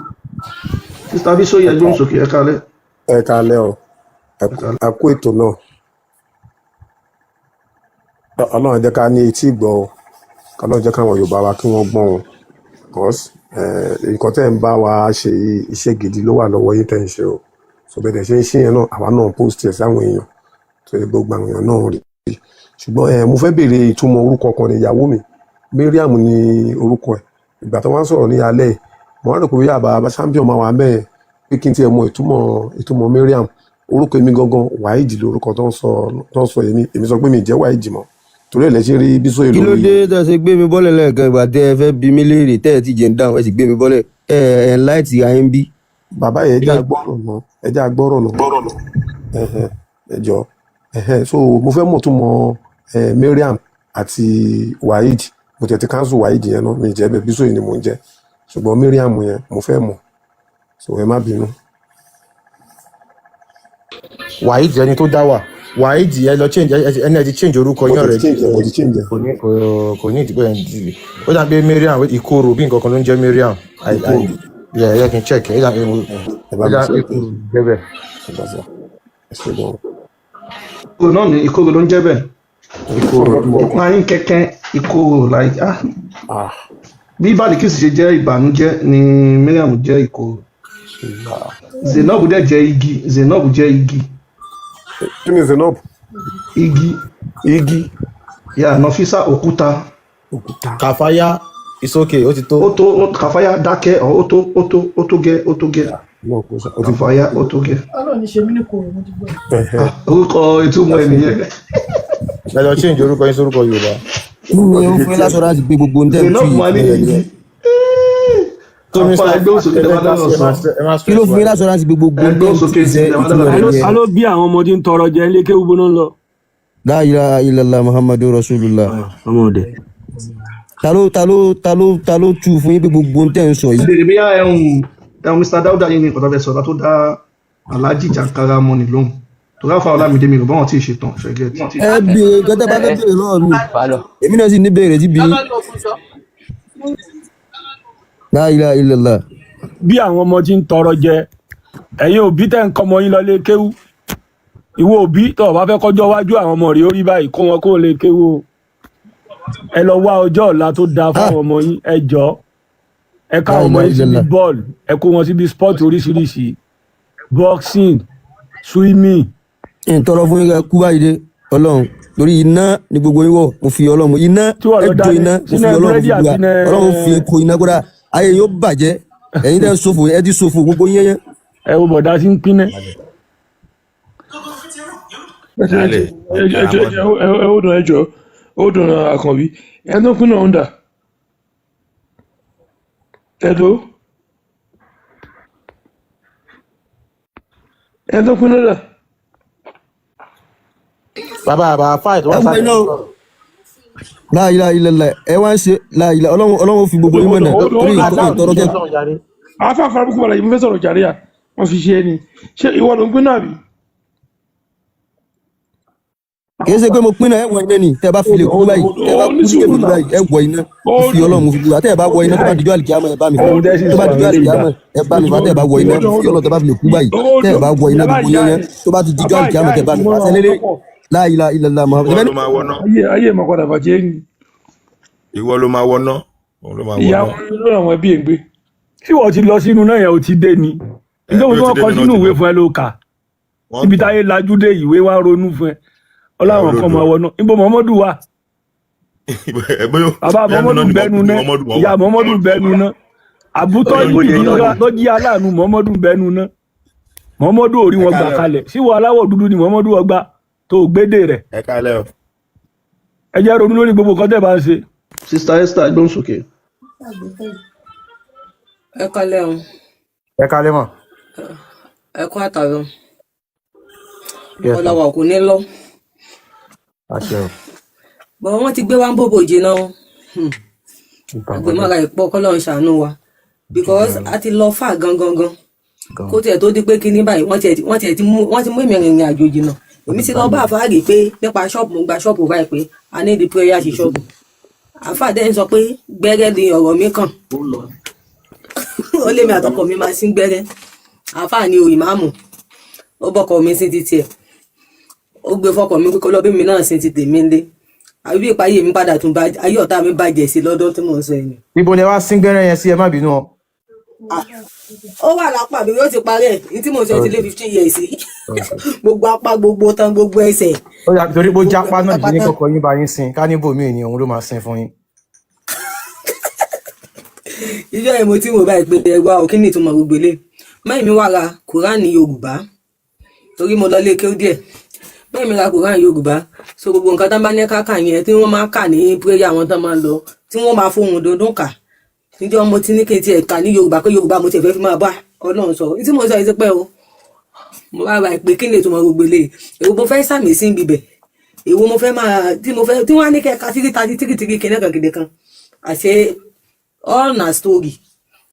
Sister Bísóyè, ẹ gbóhùn sókè, ẹ kálẹ́. Ẹ kalẹ o, ẹ kú ètò náà. Ọlọ́run jẹ́ ká ní etí ìgbọ́ o, Ọlọ́run jẹ́ káwọn Yorùbá wa kí wọ́n gbọ́n o, because nǹkan tẹ́ ń bá wa ṣe yìí, iṣẹ́ gidi ló wà lọ́wọ́ yín tẹ́ ń ṣe o. So bẹ́ẹ̀ dẹ̀ ṣe ń ṣe yẹn náà, àwa náà post ẹ̀ sáwọn èèyàn tó yẹ gbogbo àwọn èèyàn náà rí. Ṣùgbọ́n mo fẹ́ béèrè ìtumọ̀ orúkọ kan ní ìyàwó mi. Mariam ní orúkọ ẹ̀. Ìgbà tó wá ń sọ̀rọ̀ ní alẹ́ yìí, mo wá rò pé bóyá bàbá champion máa wà mẹ́ẹ̀ pé kí n tiẹ̀ mọ ìtumọ̀ Mariam. Orúkọ èmi gangan, Waheed lórúkọ tó ń sọ. Èmi sọ pé mi jẹ́ Waheed mọ́, torí ẹ̀ lẹ́ ṣe rí Bísóyè Kí ló lórí. dé tẹ́ ṣe gbé mi bọ́lẹ̀ lẹ́ẹ̀kan? Ìgbà tẹ́ ẹ fẹ́ bi mí léèrè, tẹ́ ẹ ti jẹ́ ń dáhùn, ẹ sì gbé mi bọ́lẹ̀. Ẹ ẹ láìtì ayé ń bí. Bàbá yẹn, ẹ jẹ́ agbọ́rọ̀ náà, ẹ jẹ́ agbọ́rọ̀ náà. Ẹhẹn, ẹ jọ, ẹhẹn. So mo fẹ́ mọ̀ tún mọ Mariam àti Waheed. Mo tẹ̀ ti cancel Waheed yẹn náà, mi jẹ́ bẹ́ẹ̀, Bísóyè ni mò ń jẹ́, ṣùgbọ́n Mariam yẹn mo fẹ́ mọ̀, so ẹ má bínú. Waheed, ẹni tó dá wà, Waheed, ẹ lọ change ẹni, ẹ ti change orúkọ Mo yín ti already. change ẹ, mo ti change ẹ. Kò ní ìdìbò ẹ̀ ń ó dà pé Mariam ìkorò bí nǹkan kan ló ń jẹ́ Mariam. Ìkorò. Yeah, ẹ kí n check ẹ dà pé Ẹ bá ó mi dà pé check ẹ. ìkorò jẹ́ bẹ́ẹ̀. Ẹ bá sọ, ẹ ṣe gan. Ìkorò náà ni, ìkorò ló ń jẹ́ bẹ́ẹ̀. Ìkorò. Ìpayín kẹ́kẹ́, ìkorò, like ah. Bí Balikis ṣe jẹ́ ìbànújẹ́ ni Mariam jẹ́ ìkorò. Zainab dẹ̀ jẹ́ igi. Zainab jẹ́ igi. Kí ni Zainab? Igi. Igi. Yà Nọfísà, òkúta. Òkúta. Kàfáyá, it's okay, ó ti tó. Ó tó, Kàfáyá dákẹ́ ọ̀, ó tó, ó tó, ó tó gẹ́, ó tó gẹ́. Kàfáyá, ó tó gẹ́. Ọlọ́run ní ṣe mí ní kòrò, mo ti gbọ́. Orúkọ ìtumọ̀ ẹ̀ nìyẹn. Ẹ lọ change orúkọ yín sórúkọ Yorùbá. Kí ni ó fún yín lásọ̀rọ̀ láti gbé gbogbo ohun tẹ́ ń tú Zainab yìí máa ní fún igi. nìyẹn? So Àfa, Mr. ẹgbẹ́ òsókè ẹ tẹ́ bá dá lọ́rọ̀ sí, ẹ sọ. má ẹ má Kí ló stress fún wa. yín lásọ̀rọ̀ láti gbé gbogbo ohun Ẹgbẹ́ tẹ́ ń tú òsókè yìí sẹ́, tẹ́ bá ìtumọ̀ lọ́rọ̀ rẹ̀ sọ. nìyẹn? Ta ló bí àwọn ọmọdé ń tọrọ jẹ ilé kéwú gbóná lọ? La ilaha illallah Muhammadu Rasulullah. Ọmọ ọdẹ. Ta ló tú fún yín pé gbogbo ohun tẹ́ ń sọ yìí? Béèrè bóyá ẹ̀hún Mr. Dauda yìí ní nǹkan tó fẹ́ sọ tó dá Alhaji Jankara mọ́ni lóhùn. Torí àfa Ọlámídé, mi rò báwọn tí ì ṣetán ṣẹ́gẹ́tì. Ẹ béèrè nǹkan tẹ́ bá fẹ́ béèrè lọ́wọ́ mi. Èmi náà sì ní béèrè tí bí yín. La ilaha illallah. Bí àwọn ọmọ tí ń tọrọ jẹ, ẹ̀yin òbí tẹ́ ń kọ́ ọmọ yín lọ lé kéwú, ìwọ òbí tó o bá fẹ́ kọjọ́ wájú àwọn ọmọ rẹ̀ ó rí báyìí, kó wọn kó lè kéwú o. Ẹ lọ wá ọjọ́ ọ̀la tó dáa fáwọn ọmọ yín. Ẹ jọ, ẹ ká La àwọn ọmọ ilaha yín síbi illallah. bọ́ọ̀lù, ẹ kó wọn síbi sport oríṣiríṣi, boxing, swimming. Ń tọrọ fún yín kẹ́ kú báyìí dé Ọlọ́run lórí iná ní gbogbo yín wọ̀. Mo fi Ọlọ́run, iná Tí wọ́n ẹ lọ jó dání iná, mo fi sínú Ọlọ́run búrẹ́dì fi àti búra. Ọlọ́run fi ko iná kódà ayé yóò bàjẹ́. Ẹ̀yin tẹ́ ń ṣòfò, ẹ ti ṣòfò gbogbo yín yẹn. Ẹ wo bọ̀dá sí ń pínlẹ̀. Dálẹ̀, ẹ ó dùn, ẹ jọ, ó dùn. Àkànbí, ẹ tó kún náà ń dà ẹ tó ẹ tó kún náà dà. Bàbá fáì tó Ẹ wà wọ sálẹ̀. iná o. La ilaha illallah. Ẹ wá ń ṣe la ilaha. Ọlọ́run, Ọlọ́run fi gbogbo yín mọ̀nà torí ìtọrọ kẹ́. Afa farabuku wàlàyé, mo fẹ́ sọ̀rọ̀ jàre à, wọ́n fi ṣe é ni. Ṣé ìwọ ló ń pín náà bí? Kì í ṣe pé mo pín náà, ẹ wọ iná ni. Tẹ́ ẹ bá fi lè kú báyìí, tẹ́ ẹ bá kú ní kèfèrí báyìí, ẹ wọ iná. Mo fi Ọlọ́run, mo fi búra, tẹ́ ẹ bá wọ iná, tó bá dijọ́ àlìkíyàmọ̀, ẹ bá mi fà. Tó bá dijọ́ àlìkíyàmọ̀, ẹ bá mi fà. Tẹ́ ẹ bá wọ iná, mo fi Ọlọ́run, tẹ́ bá fi lè kú báyìí, tẹ́ ẹ bá wọ iná gbogbo yẹn yẹn, tó bá ti dijọ́ àlìkíyàmọ̀, tẹ́ ẹ bá mi fà sẹ́lẹ̀lẹ̀. La ilaha illallah Muhammad. Ìwọ ló máa wọná. Ayé ẹ̀ máa padà bàjẹ́ ni. Ìwọ ló máa wọná, òun ló máa Ìyá wọná. wọn lórí àwọn ẹbí ẹ̀ ń gbé. Tí wọ́n ti lọ sínú náà yẹn, ò ti dé ni nítorí Bí ó wọ́n ti dé kọ nínú sínú ti ìwé lọ. fún ẹ ló kà. Wọ́n Ibi tàn. táyé lajú dé, ìwé wa ronú fún ẹ ọláwọn kan Olódo. máa wọná. Níbo Muhammadu wà? Ẹ bóyá Bàbá bóyá nínú Muhammadu ni bẹnu ná, Muhammadu wọn ìyá wà. Muhammadu bẹnu ná, àbútọ́ Bóyá ìlú nínú tó jí aláàánú Muhammadu bẹnu ná. Muhammadu ò rí Ẹ wọn gbà kálẹ̀ o. kalẹ̀ síwọ aláwọ̀ dúdú ni Muhammadu wọn gbà tó gbédè rẹ̀. Ẹ kálẹ̀ o. Ẹ jẹ́ ronú lórí gbogbo nǹkan tẹ́ bá ń ṣe. Sister Esther, ẹgbẹ́ òsókè. Ẹ kálẹ́ o. Ẹ kálẹ̀ mọ̀. Ẹ kú àtàrọ. Yes, ma'am. Ọlọ́wà kò ní lọ. Àṣẹ o. Bọ̀ wọ́n ti gbé wa ń bòbò jìnnà o. Àgbẹ̀mọ́ra ìpọ́ kọ́lọ́run ṣàánú wa, because a ti lọ fà gan gan gan kó tiẹ̀ tó di pé kinní báyìí. Wọ́n tiẹ̀ ti mú èmi rìnrìn àjò jìnnà. Èmi ti lọ bá àfáàrí pé nípa ṣọ́ọ̀bù, mo gba ṣọ́ọ̀bù báyìí pé a ní di prayer ṣe ṣọ́ọ̀bù. Àfáà dẹ́ ń sọ pé gbẹ́rẹ́ ni ọ̀rọ̀ mi kàn. Ó lé mi àtọkọ mi máa sí gbẹ́rẹ́. Àfáà ni òyì máàmù, ó bọ́kọ mi sí ti tiẹ̀, ó gbé fọkọ mi pé kó lọ bí mi náà sí ti tèmi ńlé. Àbí bí ìpayé mi padà tún bá ayé ọ̀tá mi bàjẹ́ sí lọ́dún tí mò ń sọ yìí. Ibo ni ẹ wá sín gbẹ́rẹ́ yẹn sí? Ẹ má bínú ọ. Ó wà lápá mi, yóò ti parẹ́. Ní tí mò ń sọ ti lé 15 years. Gbogbo apá, gbogbo tán, gbogbo ẹsẹ̀. Ó yà torí pé ó Gbogbo ẹ̀ jápá náà jù ní pátápátá. kọkọ yín bá yín sin ká níbò míì ni òun ló máa sin fún yín. Ìjọ yẹn mo ti wò báyìí pé ẹgbà ò kí ni ìtumọ̀ gbogbo ilé mẹ́rin mi wá ra Kùránì Yorùbá, torí mo lọ lé kéwú díẹ̀. Mẹ́rin mi ra Kùránì Yorùbá, so gbogbo nǹkan tán bá ní káka yẹn tí wọ́n máa kà ní prayer, àwọn tán máa ń lọ tí wọ́n máa fohùn dundun kà, níjọ́ mo ti ní kí n tiẹ̀ kà ní Yorùbá, pé Yorùbá mo tiẹ̀ fẹ́ fi máa bá Ọlọ́run sọ̀rọ̀. Ní tí mo sọ yìí ti pẹ́ o. Mo wá ra ìpè kí ni ìtumọ̀ gbogbo ilé, èwo mo fẹ́ sàmì sí ibibẹ̀, èwo mo fẹ́ máa tí mo fẹ́ tí wọ́n á ní kẹ́ka 3 33 33 kìnìún kan kìnìún kan, àṣé all na story.